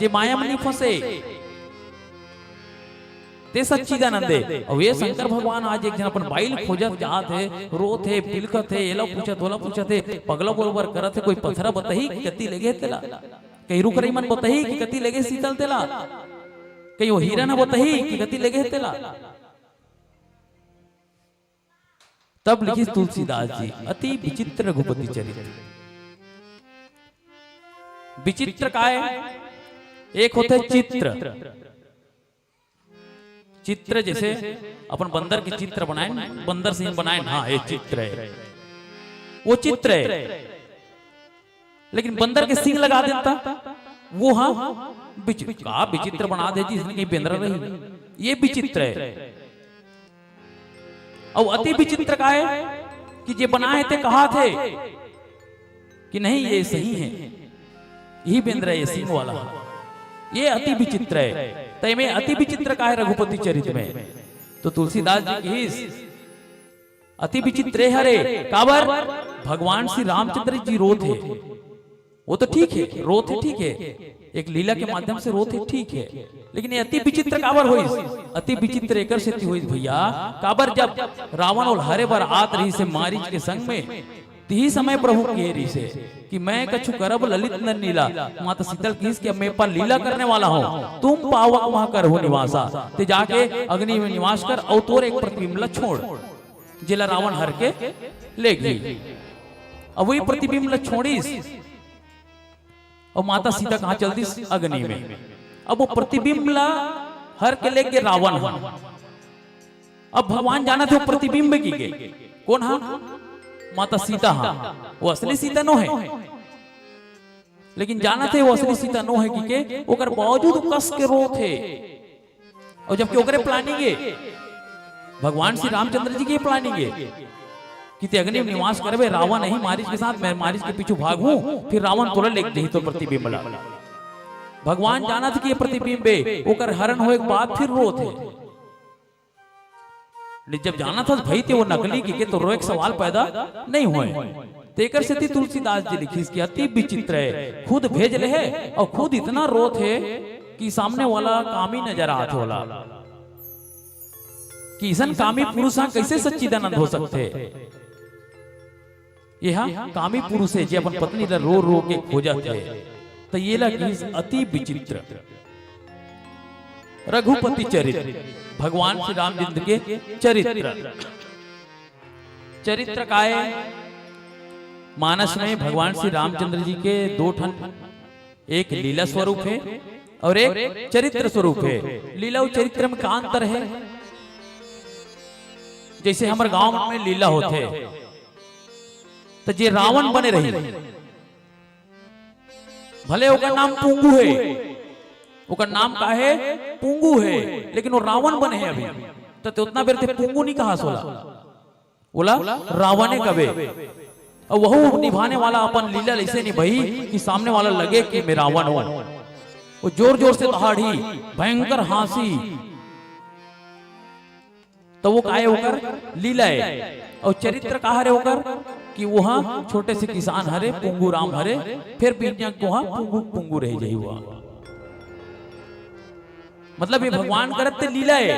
जे माया में नहीं फंसे, ते सच्चिदानंद हे। अउ ये शंकर भगवान आज एक झन अपन बाई ल खोजत जात हे, रोत हे, बिलखत हे, एला पूछत, ओला पूछत हे, पगला बरोबर करत हे, कोई पथरा बताही कि कति लगे हे तेला, कहीं रुख रही मन बताही कि कति लगे शीतल तेला, कहीं वो हिरन ह बताही कि कति लगे हे तेला। तब लिखिस तुलसीदास जी, "अति विचित्र रघुपति चरित्र।" विचित्र का हे? एक होथे चित्र, चित्र जइसे अपन बंदर के चित्र बनाएन, बंदर सींग बनाएन, हाँ, ये चित्र हे, वो चित्र हे। लेकिन बंदर के सींग लगा देन त, वो हा विचित्र, का विचित्र बना दे जी, इसने कहीं बेंदरा रही, ये विचित्र हे। अउ अति विचित्र का हे कि जे बनाए हे ते कहाथे कि नहीं, ये सही हे, यही बेंदरा, ये सींग वाला हे, ये अति विचित्र हे। त एमे अति विचित्र का हे रघुपति चरित में? त तुलसीदास जी कहिस, "अति विचित्र ए हरे।" काबर? भगवान श्री रामचंद्र जी रोत हे, वो तो ठीक हे, रोत हे, ठीक हे, एक लीला के माध्यम से रोत हे, ठीक हे, लेकिन ये अति विचित्र काबर होइस? अति विचित्र एकर सेती होइस भैया, काबर, जब रावण ओला हरे बर आत रहिस हे मारीच के संग में, तिही समय प्रभु कहे रहिस हे कि "मैं कछु करब ललित नर लीला।" माता शीतल कहिस कि "अब मैं पर लीला करने वाला हूँ, तुम पावक मह करहु निवासा।" ते जाके अग्नि में निवास कर अउ तोर एक प्रतिबिंब ला छोड़, जेला रावण हर के ले गे। अब वही प्रतिबिंब ला छोड़िस अउ माता सीता कहाँ चल दिस? अग्नि में। अब वो प्रतिबिंब ला हर के ले गे रावण ह। अब भगवान जानत हे वो प्रतिबिंब हे कहिके, कोन हा? माता सीता हा। वो असली सीता नो हे, लेकिन जानत हे वो असली सीता नो हे कहिके, ओकर बावजूद वो कस के रोत हे। अउ जबकि ओकरे planning हे, भगवान श्री रामचंद्र जी के planning हे कि ते अग्नि में निवास करबे, रावण अही मारीच के साथ, मैं मारीच के पीछू भागहूं, फिर रावण तोला लेग जही तो प्रतिबिंब ला। भगवान जानत हे कि ये प्रतिबिंब हे, ओकर हरण होए के बाद फिर रोत हे। ले जब जानत हस भई ते वो नकली कहिके, तो रोए के सवाल पैदा नहीं होए। तेकर सेती तुलसीदास जी लिखिस कि "अति विचित्र हे, खुद भेज ले हे अउ खुद इतना रोत हे कि सामने वाला कामी नजर आत हे ओला।" कि अइसन कामी पुरुष हा कइसे सच्चिदानंद हो सकथे? ये हा कामी पुरुष हे, जे अपन पत्नी ला रो रो के खोजत हे, त ये ला कहिस अति विचित्र। रघुपति चरित्र, भगवान श्री रामचंद्र के चरित्र। चरित्र का हे? मानस में भगवान श्री रामचंद्र जी के दो ठन, एक लीला स्वरूप हे अउ एक चरित्र स्वरूप हे। लीला अउ चरित्र में का अंतर हे? जइसे हमर गांव में लीला होथे, त जे रावण बने रही, भले ओकर नाम पूंगू हे, ओकर नाम का हे? पूंगू हे, लेकिन वो रावण बने हे अभी, त ते ओतना बेर ते पूंगू नहीं कहास ओला, ओला रावणे कबे। अउ वहू निभाने वाला अपन लीला अइसे निभाही कि सामने वाला लगे कि मैं रावण हूं। वो जोर जोर से दहाड़ी, भयंकर हांसी, त वो का हे ओकर? लीला हे। अउ चरित्र का हरे ओकर? कि वो हा छोटे से किसान हरे, पूंगू राम हरे, फेर बिहनिया के वो हा पूंगू, पूंगू रह जाही वो हा। मतलब ये भगवान करत ते लीला हे,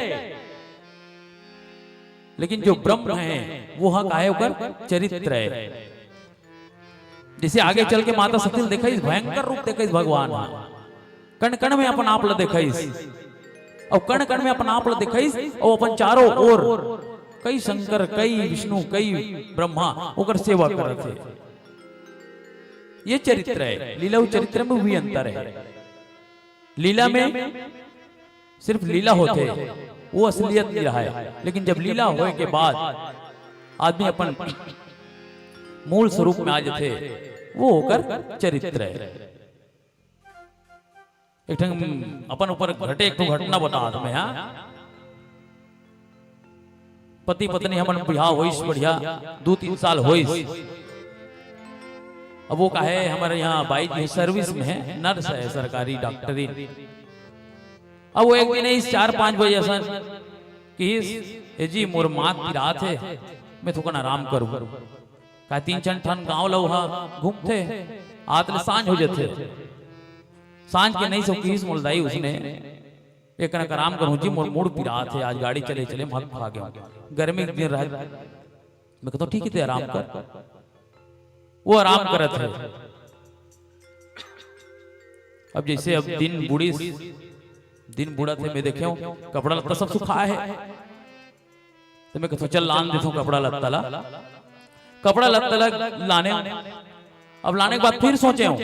लेकिन जो ब्रह्म हे वो हा का हे ओकर? चरित्र हे। जइसे आगे चल के माता सती ल देखाइस, भयंकर रूप देखाइस भगवान ह। कण कण में अपन आप ल देखाइस, अउ कण कण में अपन आप ल देखाइस, अउ अपन चारों ओर कई शंकर, कई विष्णु, कई ब्रह्मा ओकर सेवा करत हे। ये चरित्र हे, लीला अउ चरित्र में भी अंतर हे। लीला में सिर्फ लीला होथे, वो असलियत नहीं रहा हे। लेकिन जब लीला होए के बाद आदमी अपन मूल स्वरूप में आ जाथे, वो ओकर चरित्र हे। एक ठन अपन ऊपर घटे एक ठो घटना बतात हँव मैं, हाँ। पति पत्नी हमन बिहाव होइस बढ़िया, दू तीन साल होइस। अब वो का हे, हमर यहाँ बाई जी service में हे, nurse हे, सरकारी डॉक्टरी। अब वो एक दिन इस चार पाँच बजे असन किहिस, "ए जी, मोर माथ पिरात हे, मैं थोकन आराम करूँ।" का तीन चार ठन गाँव ल ओहा घूमथे, आत ले सांझ हो जाथे। सांझ के नहीं सो किहिस मोर दाई उसने, "एक कनक आराम करहूँ जी, मोर मूड़ पिरात हे, आज गाड़ी चले चले माथ खा गेंव, गर्मी के दिन रहय।" मैं कहत हँव, "ठीक हे, ते आराम कर।" वो आराम करत हे। अब जइसे अब दिन बुड़िस, दिन बुड़त हे, मैं देखेंव कपड़ा लत्ता सब सुखाय हे। त मैं कहत हँव, "चल लान देथँव कपड़ा लत्ता ला।" कपड़ा लत्ता ला लानेंव। अब लाने के बाद फिर सोचेंव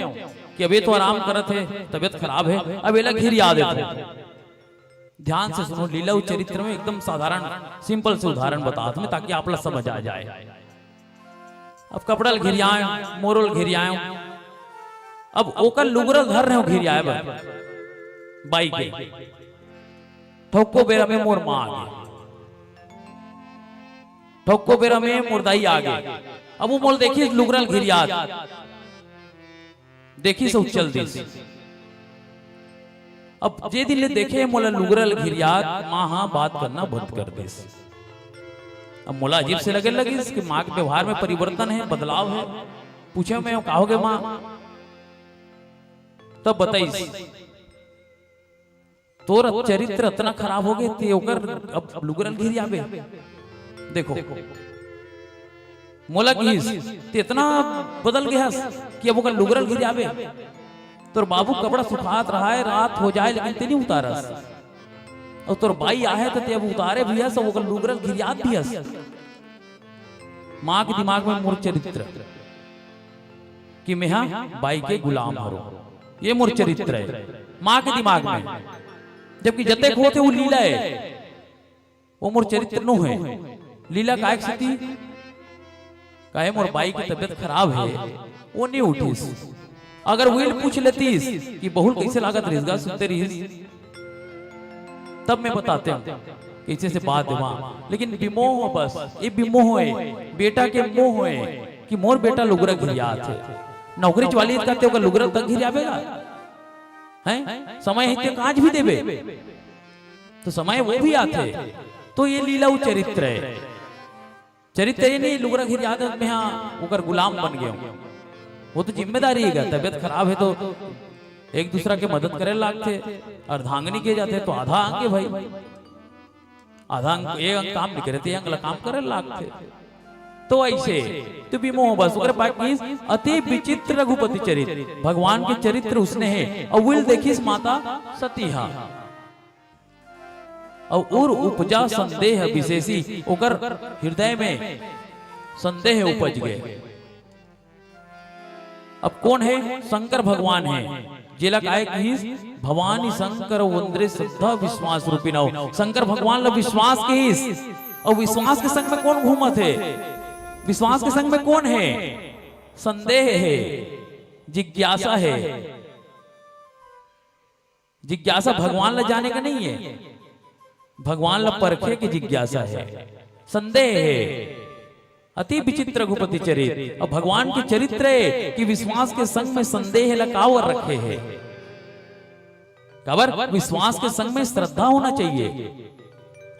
कि अब ये तो आराम करत हे, तबीयत खराब हे, अब एला घिरिया देथँव। ध्यान से सुनो, लीला अउ चरित्र में एकदम साधारण, simple से उदाहरण बतात हँव मैं, ताकि आप ला समझ आ जाए। अब कपड़ा ल घिरियाएंव, मोरो ल घिरियाएंव। अब ओकर लुगरा ल धर रहेंव घिरियाए बर, बाई के। ठोको बेरा में मोर माँ आगे, ठोको बेरा में मोर दाई आगे। अब वो मोला देखिस लुगरा ल घिरियात, देखिस अउ चल दिस। अब जे दिन ले देखे मोला लुगरा ल घिरियात, माँ ह बात करना बंद कर दिस। अब मोला अजीब से लगे लगिस कि माँ के व्यवहार में परिवर्तन हे, बदलाव हे। पूछेंव मैं, "का होगे माँ?" तब बताइस, "तोर चरित्र अतना खराब होगे, ते ओकर अब लुगरा ल घिरियाबे।" देखो, मोला किहिस, "ते अतना बदल गे हस कि अब ओकर लुगरा ल घिरियाबे। तोर बाबू कपड़ा सुखात रहय, रात हो जाय, लेकिन ते नहीं उतारस। अउ तोर बाई आहे, त ते अब उतारे भी हस, अउ ओकर लुगरा ल घिरियात भी हस।" माँ के दिमाग में मोर चरित्र कि मेहा बाई के गुलाम हरों, ये मोर चरित्र हे माँ के दिमाग में। जबकि जतेक होथे वो लीला हे, वो मोर चरित्र नो हे। लीला काय के सेती? काहे मोर बाई के तबीयत खराब हे, वो नहीं उठिस। अगर उही ल पूछ लेतिस कि बहू ल कइसे लागत रिहिस गा, सुत्ते रिहिस, तब मैं बतातेंव कइसे से बात देवा। लेकिन बिमोह बस, ये बिमोह हे, बेटा के मोह हे कि मोर बेटा लुगरा घिरियात हे। नौकरी वाली कहते ओकर लुगरा तक घिरियाबे गा। हैं? समय हे ते काज भी देबे। तो समय वो भी आथे। तो ये लीला अउ चरित्र हे। चरित्र ये नहीं, लुगरा घिरियात हे, मैं हा ओकर गुलाम बन गेंव। वो तो जिम्मेदारी हे गा, तबीयत खराब हे तो एक दूसरा के मदद करे लागथे, अर्धांगिनी के जाथे तो आधा अंग हे भाई, आधा अंग, एक अंग काम नहीं करे तो अंग ला काम करे लागथे। तो अइसे, तो बिमोह बस, ओकर बाद किहिस अति विचित्र रघुपति चरित, भगवान के चरित्र उसने हे, अउ उही ल देखिस माता सती हा। अउ उर उपजा संदेह विशेषी, ओकर हृदय में संदेह उपज गे। अब कोन हे? शंकर भगवान हे, जेला काय किहिस, "भवानी शंकर वंद्रे श्रद्धा विश्वास रूपी नव।" शंकर भगवान ला विश्वास किहिस, अउ विश्वास के संग में कोन घूमत हे? विश्वास के संग में कोन हे? संदेह हे, जिज्ञासा हे। जिज्ञासा भगवान ला जाने का नहीं हे, भगवान ला परखे के जिज्ञासा हे, संदेह हे। अति विचित्र रघुपति चरित। अब भगवान के चरित्र हे कि विश्वास के संग में संदेह ला काबर रखे हे। काबर? विश्वास के संग में श्रद्धा होना चाहिए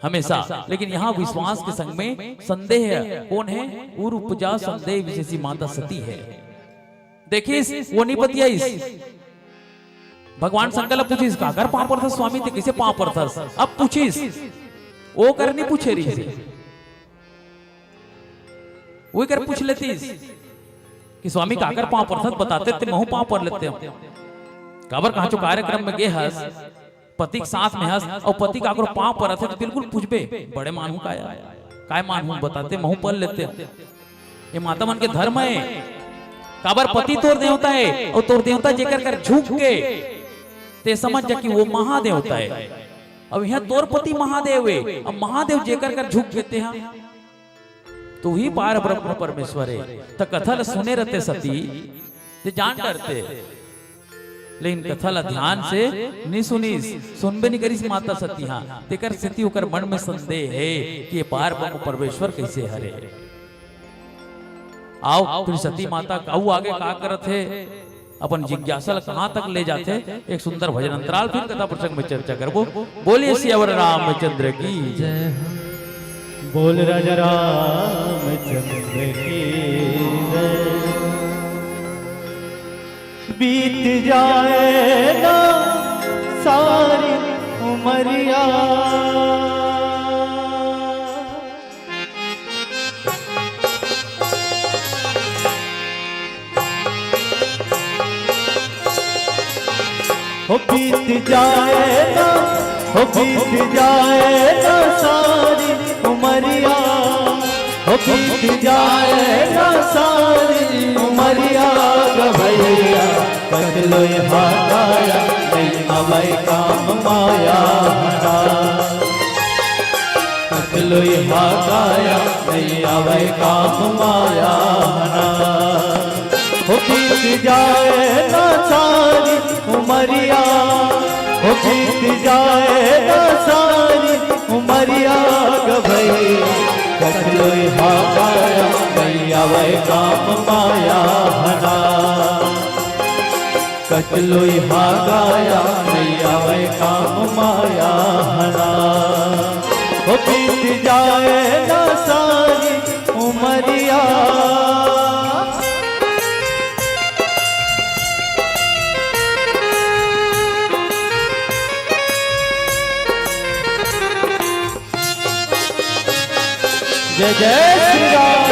हमेशा, लेकिन यहाँ विश्वास के संग में संदेह। कोन हे? उर उपजा संदेह विशेषी माता सती हे। देखिस, वो नहीं बतियाइस। भगवान शंकर ला पूछिस, "काकर पाँव परथस स्वामी, ते कइसे पाँव परथस?" अब पूछिस, वो कर नहीं पूछे रहिस। वो कर पूछ लेतिस कि, "स्वामी, काकर पाँव परथस, बताते ते महूँ पाँव पर लेतेंव।" काबर, कहाँ चो कार्यक्रम में गे हस, पति के साथ में हस, अउ पति काकरो पाँव परत हे, तो बिल्कुल पूछबे, "बड़े मानहूँ का यार, काय मानहूं बताते, महूं पल लेते। ये माता मन के धर्म हे। काबर पति तोर देवता हे, अउ तोर देवता जेकर कर झुक के, ते समझ जा कि वो महादेवता हे। अब इहां तोर पति महादेव हे, अब महादेव जेकर कर झुक के तेहा, तू ही पार ब्रह्म परमेश्वर हे। त कथा ल सुने रहते सती, ते जान डरते। लेकिन कथा ला ध्यान से नी सुनिस, सुनबे नी करिस माता सती हा। तेकर सेती ओकर मन में संदेह हे कि ये पार ब्रह्म परमेश्वर कइसे हरे। आओ, फिर सती माता अउ आगे का करत हे, अपन जिज्ञासा ला कहां तक ले जाथे, एक सुंदर भजन अंतराल, फिर कथा प्रसंग में चर्चा करबो। बोलिए सियावर रामचंद्र की जय। बोल राजा रामचंद्र की जय। बीत जाए ना सारी उमरिया, हो बीत जाए ना, हो बीत जाए ना सारी उमरिया, हो बीत जाए ना सारी उमरिया ग भैया। कटलोई हा काया, नइ आवय काम माया हरा। कटलोई हा काया, नइ आवय काम माया हरा। हो बीत जाए ना सारी उमरिया, हो बीत जाए ना सारी उमरिया ग भैया। कटलोई हा काया, नइ आवय काम माया हरा। कटलोई हा काया, नइ आवय काम माया हरा। हो बीत जाए ना सारी उमरिया। जय जय श्री राम।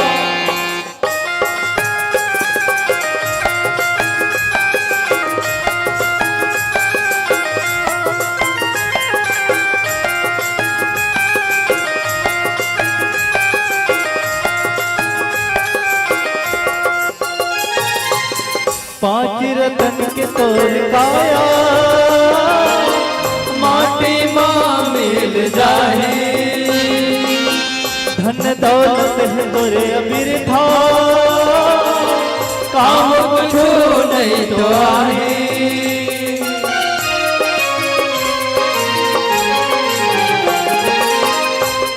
पांच रतन के तोर काया, माटी मा मिल जाही। धन दौलत हे तोरे अबिरथा, काम कुछु नइ तो आही।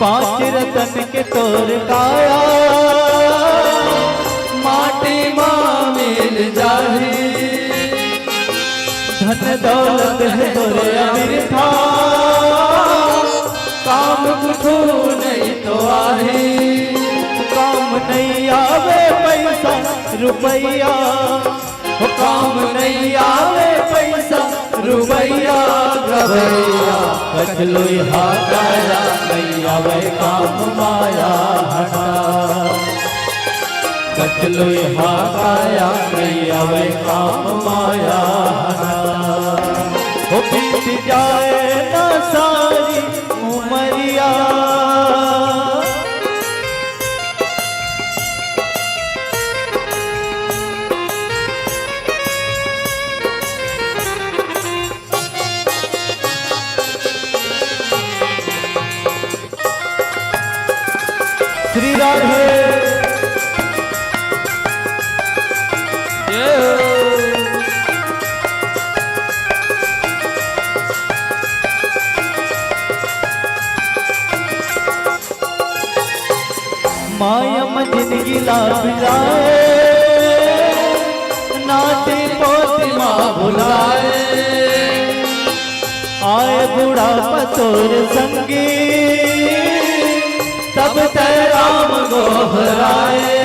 पांच रतन के तोर काया, माटी मा मिल जाही। धन दौलत हे तोरे अबिरथा, काम कुछु नइ तो आही। काम नइ आवे पइसा रुपइया, हो काम नइ आवे पइसा रुपइया ग भैया। कटलोई हा काया, नइ आवय काम माया हरा। कटलोई हा काया, नइ आवय काम माया हरा। हो बीत जाए ना सारी उमरिया। श्री राधे। जय हो। माया म जिनगी ला बिलाए, नाती पोती मा भुलाए। आए बुढ़ापा तोर संगी, तब तै राम गोहराए।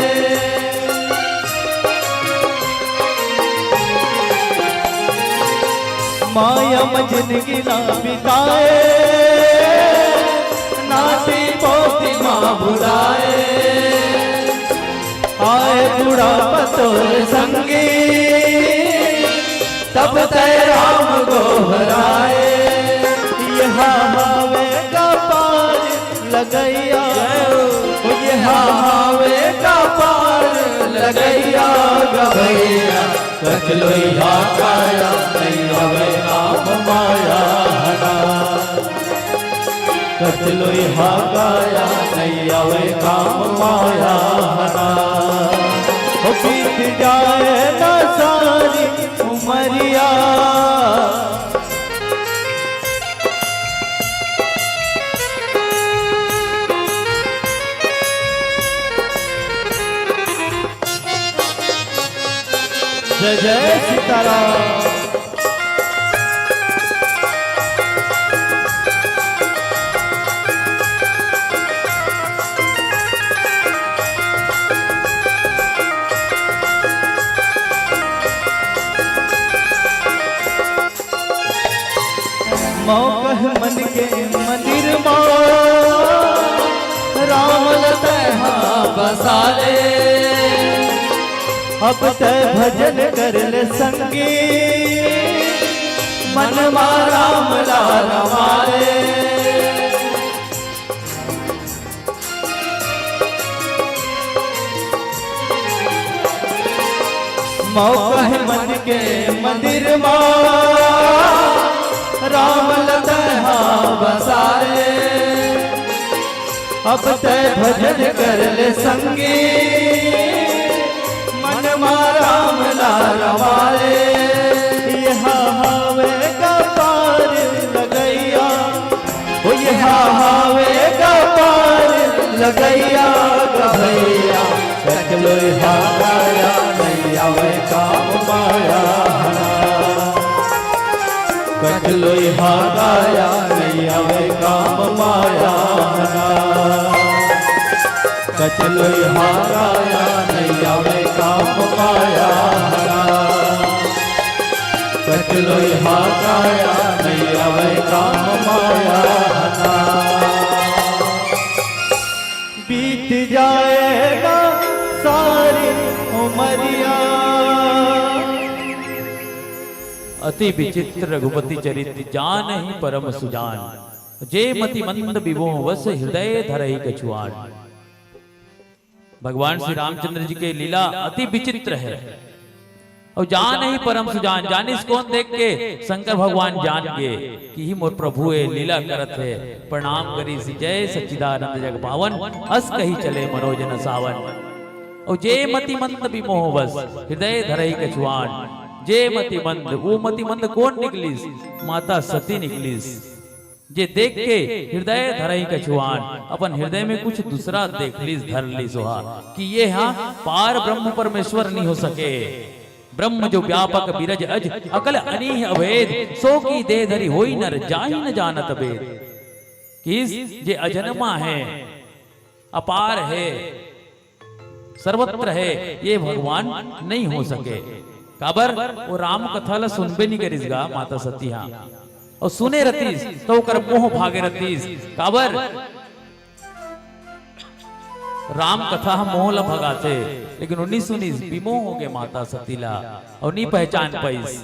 माया म जिनगी ला बिताए, नाती पोती मा भुलाए। आए बुढ़ापा तोर संगी, तब तै राम गोहराए। इहाँ हवे गा पार लगइया, हावे का पार लगइया गभैया, कचलोइहा काया नइ आवे काम माया हना। कचलोइहा काया नइ आवे काम माया हना। ओ बीत जाए ना सारी उमरिया। जय जय सीताराम। मौकह मन के मंदिर मा राम ल तैहा बसा ले। अब तै भजन कर ले संगी, मन मा राम ला रमा ले। मौका है मन के मंदिर मा, राम ल तैहा बसा ले। अब तै भजन कर ले संगी, मन मा राम ला रमा ले। यहाँ हावे का पार लगइया, ओ ये हावे का पार लगइया गभैया, कचलोइहा काया नइ आवे काम माया हना। कचलोइहा काया नइ आवे काम माया हना। कचलोइहा काया नइ आवे काम माया हना। कचलोइहा काया नइ आवे काम माया हना। बीत जाएगा सारी उमरिया। अति विचित्र रघुपति चरित जानहि परम सुजान। जे मति मंद विमोह वश हृदय धरहि कछुआन। भगवान श्री रामचंद्र जी के लीला अति विचित्र है। अउ जानहि परम सुजान, जानिस कोन देख के? शंकर भगवान जान गे कि इही मोर प्रभु ए, लीला करत हे। प्रणाम करिस, जय सच्चिदानंद जग पावन, अस कहि चले मनोजन सावन। अउ जे मति मंद विमोह वश, हृदय धरहि कछुआन। जे मति मंद, वो मति मंद कोन निकलिस? माता सती निकलिस। जे देख के हृदय धरहि कछुआन, अपन हृदय में कुछ दूसरा देख लिस, धर लिस ओहा, कि ये हा पार ब्रह्म परमेश्वर नहीं हो सके। ब्रह्म जो व्यापक बिरज अज, अकल अनीह अभेद, सो की देह धरि होइ नर जाहि न जानत भेद। किस जे अजन्मा है, अपार है, सर्वत्र है, ये भगवान नहीं हो सके। काबर? वो राम कथा ला सुनबे नहीं करिस गा माता सती हा। अउ सुने रतिस, त ओकर मोह भागे रतिस। काबर? राम कथा ह मोह ला भगाथे, लेकिन वो नी सुनिस, विमोह हो गे माता सती ला, अउ नी पहचान पाइस।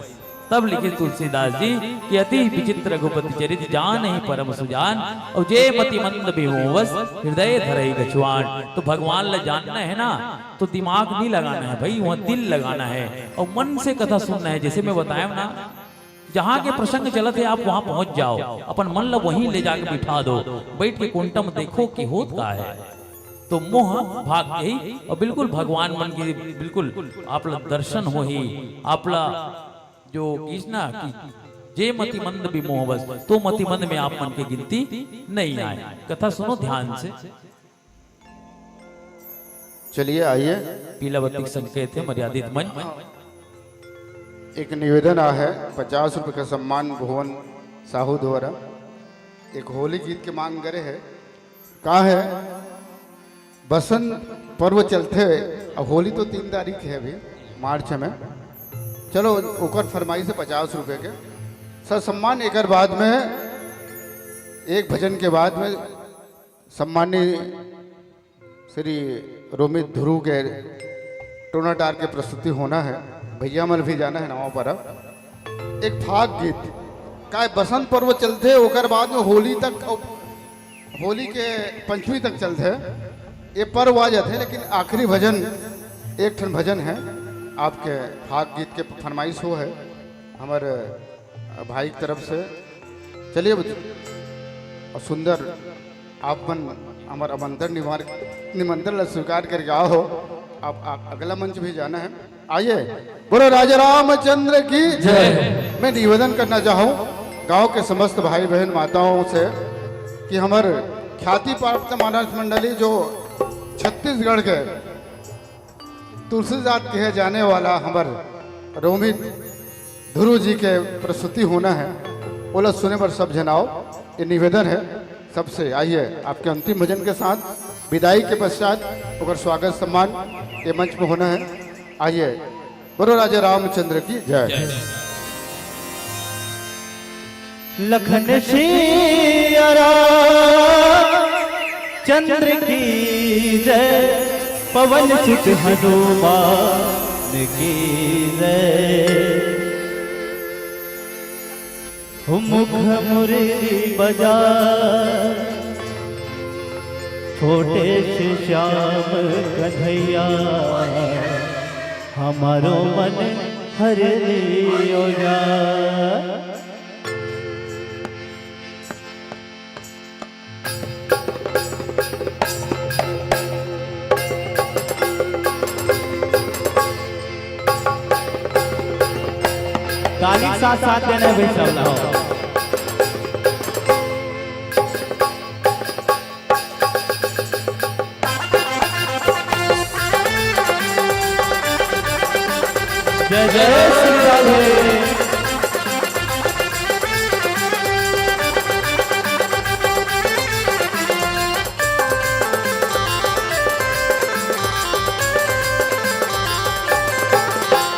तब लिखे तुलसीदास जी कि अति विचित्र रघुपति चरित जानहि परम सुजान, अउ जे मति मंद विमोह वश हृदय धरहि कछुआन। तो भगवान ला जानना है ना, तो दिमाग नहीं लगाना है भाई, वहाँ दिल लगाना है और मन से कथा सुनना है। जैसे मैं बताया ना, जहाँ के प्रसंग चलत है, आप वहाँ पहुँच जाओ, अपन मन ला वहीं ले जाके बिठा दो, बैठ के कुंटम देखो कि होत का है। तो मोह भाग गई और बिल्कुल भगवान मन की बिल्कुल आप ला दर्शन होही, आप ला जो किस ना कि जे मति मंद विमोह वश, तो मति मंद में आप मन के गिनती नहीं आए। कथा सुनो ध्यान से। चलिए, आइए। पीला बत्ती के संकेत है, मर्यादित मंच। एक निवेदन आ है, पचास रुपए का सम्मान भुवन साहू द्वारा। एक होली गीत के मांग करे है। का है, बसंत पर्व चलथे, अब होली तो तीन तारीख है अभी मार्च में। चलो, ओकर फरमाइश है पचास रुपए के। सर सम्मान एकर बाद में, एक भजन के बाद में सम्मानी श्री रोमित ध्रुव के टोना टार के प्रस्तुति होना है। भैया मन भी जाना है नवा परब। एक फाग गीत, का बसंत पर्व चलथे, ओकर बाद में होली तक, होली के पंचमी तक चलथे। ये पर्व आ जाते हैं, लेकिन आखिरी भजन, एक ठन भजन है, आपके फाग गीत के फरमाइश हो है हमर भाई की तरफ से। चलिए, और सुंदर आप मन हमर आमंत्रण निवार-, निमंत्रण ला स्वीकार करके आओ हो। आप, आप अगला मंच भी जाना है। आइए, बोलो राजा रामचंद्र की जय। मैं निवेदन करना चाहूँ गांव के समस्त भाई बहन माताओं से कि हमर ख्याति प्राप्त मानस मंडली जो छत्तीसगढ़ के तुलसी जात कहे जाने वाला हमर रोमित ध्रुव जी के प्रस्तुति होना है, ओला सुने बर सब झन आओ, ये निवेदन है सबसे। आइए, आपके अंतिम भजन के साथ विदाई के पश्चात ओकर स्वागत सम्मान ये मंच में होना है। आइए, बोलो राजा रामचंद्र की जय। लखन सिया राम चंद्र की जय, पवन सुत हनुमान की जय। हो मुख मुरली बजा, छोटे से श्याम कन्हैया, हमारो मन हर लियो जा। ताली के साथ साथ देना है भाई सब लोग। जय जय श्री राधे।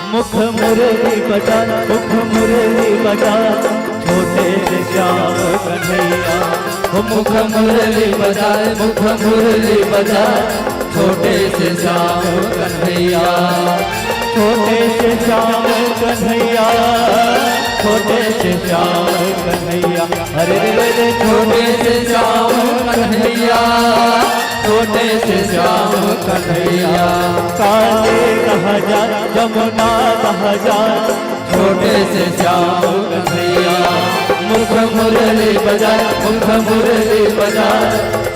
मुख मुरली बजा, मुख मुरली बजा, छोटे से श्याम कन्हैया। हो मुख मुरली बजाए, मुख मुरली बजाए, छोटे से श्याम कन्हैया। छोटे से श्याम कन्हैया, छोटे से श्याम कन्हैया। अरे रे रे, छोटे से श्याम कन्हैया, छोटे से श्याम कन्हैया। काली कहा जा, जमुना कहा जा, छोटे से श्याम कन्हैया। मुख मुरली बजाए, मुख मुरली बजाए,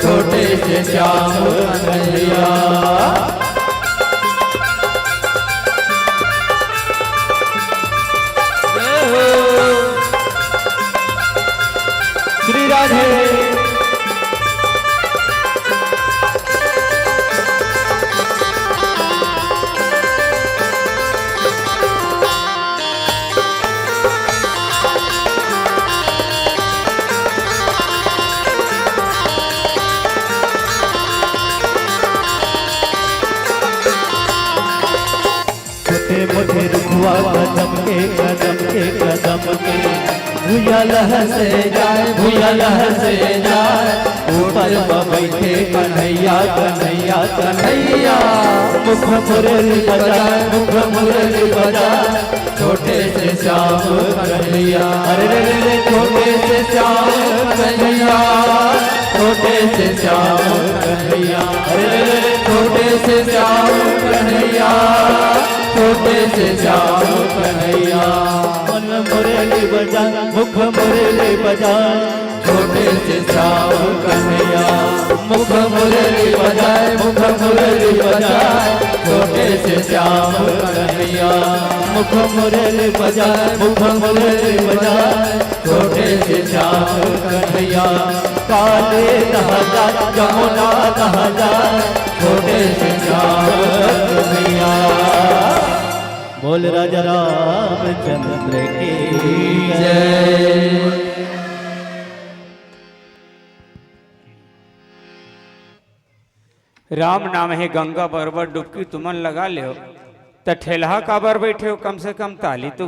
छोटे से श्याम कन्हैया। जय हो। श्री राधे। छोटे मोटे रुखवा कदम के, कदम के, कदम के, भुइयां लहसे जाए, भुइयां लहसे जाए, ऊपर म बइठे कन्हैया, कन्हैया, कन्हैया। मुख मुरली बजाए, मुख मुरली बजाए, छोटे से श्याम कन्हैया। अरे रे रे रे, छोटे से श्याम कन्हैया, छोटे से श्याम कन्हैया। अरे रे रे रे, छोटे से श्याम कन्हैया, छोटे से श्याम कन्हैया। मन मुरली बजा, मुख मुरली बजा, छोटे से श्याम कन्हैया। मुख मुरली बजाए, मुख मुरली बजाए, छोटे से श्याम कन्हैया। मुख मुरली बजाए, मुख मुरली बजाए, छोटे से श्याम कन्हैया। काली कहा जा, जमुना कहा जा, छोटे से श्याम कन्हैया। बोल राजा रामचंद्र की जय। राम नाम हे गंगा बरोबर डुबकी तुमन लगा लेव, त ठेलहा काबर बइठे हो? कम से कम ताली तो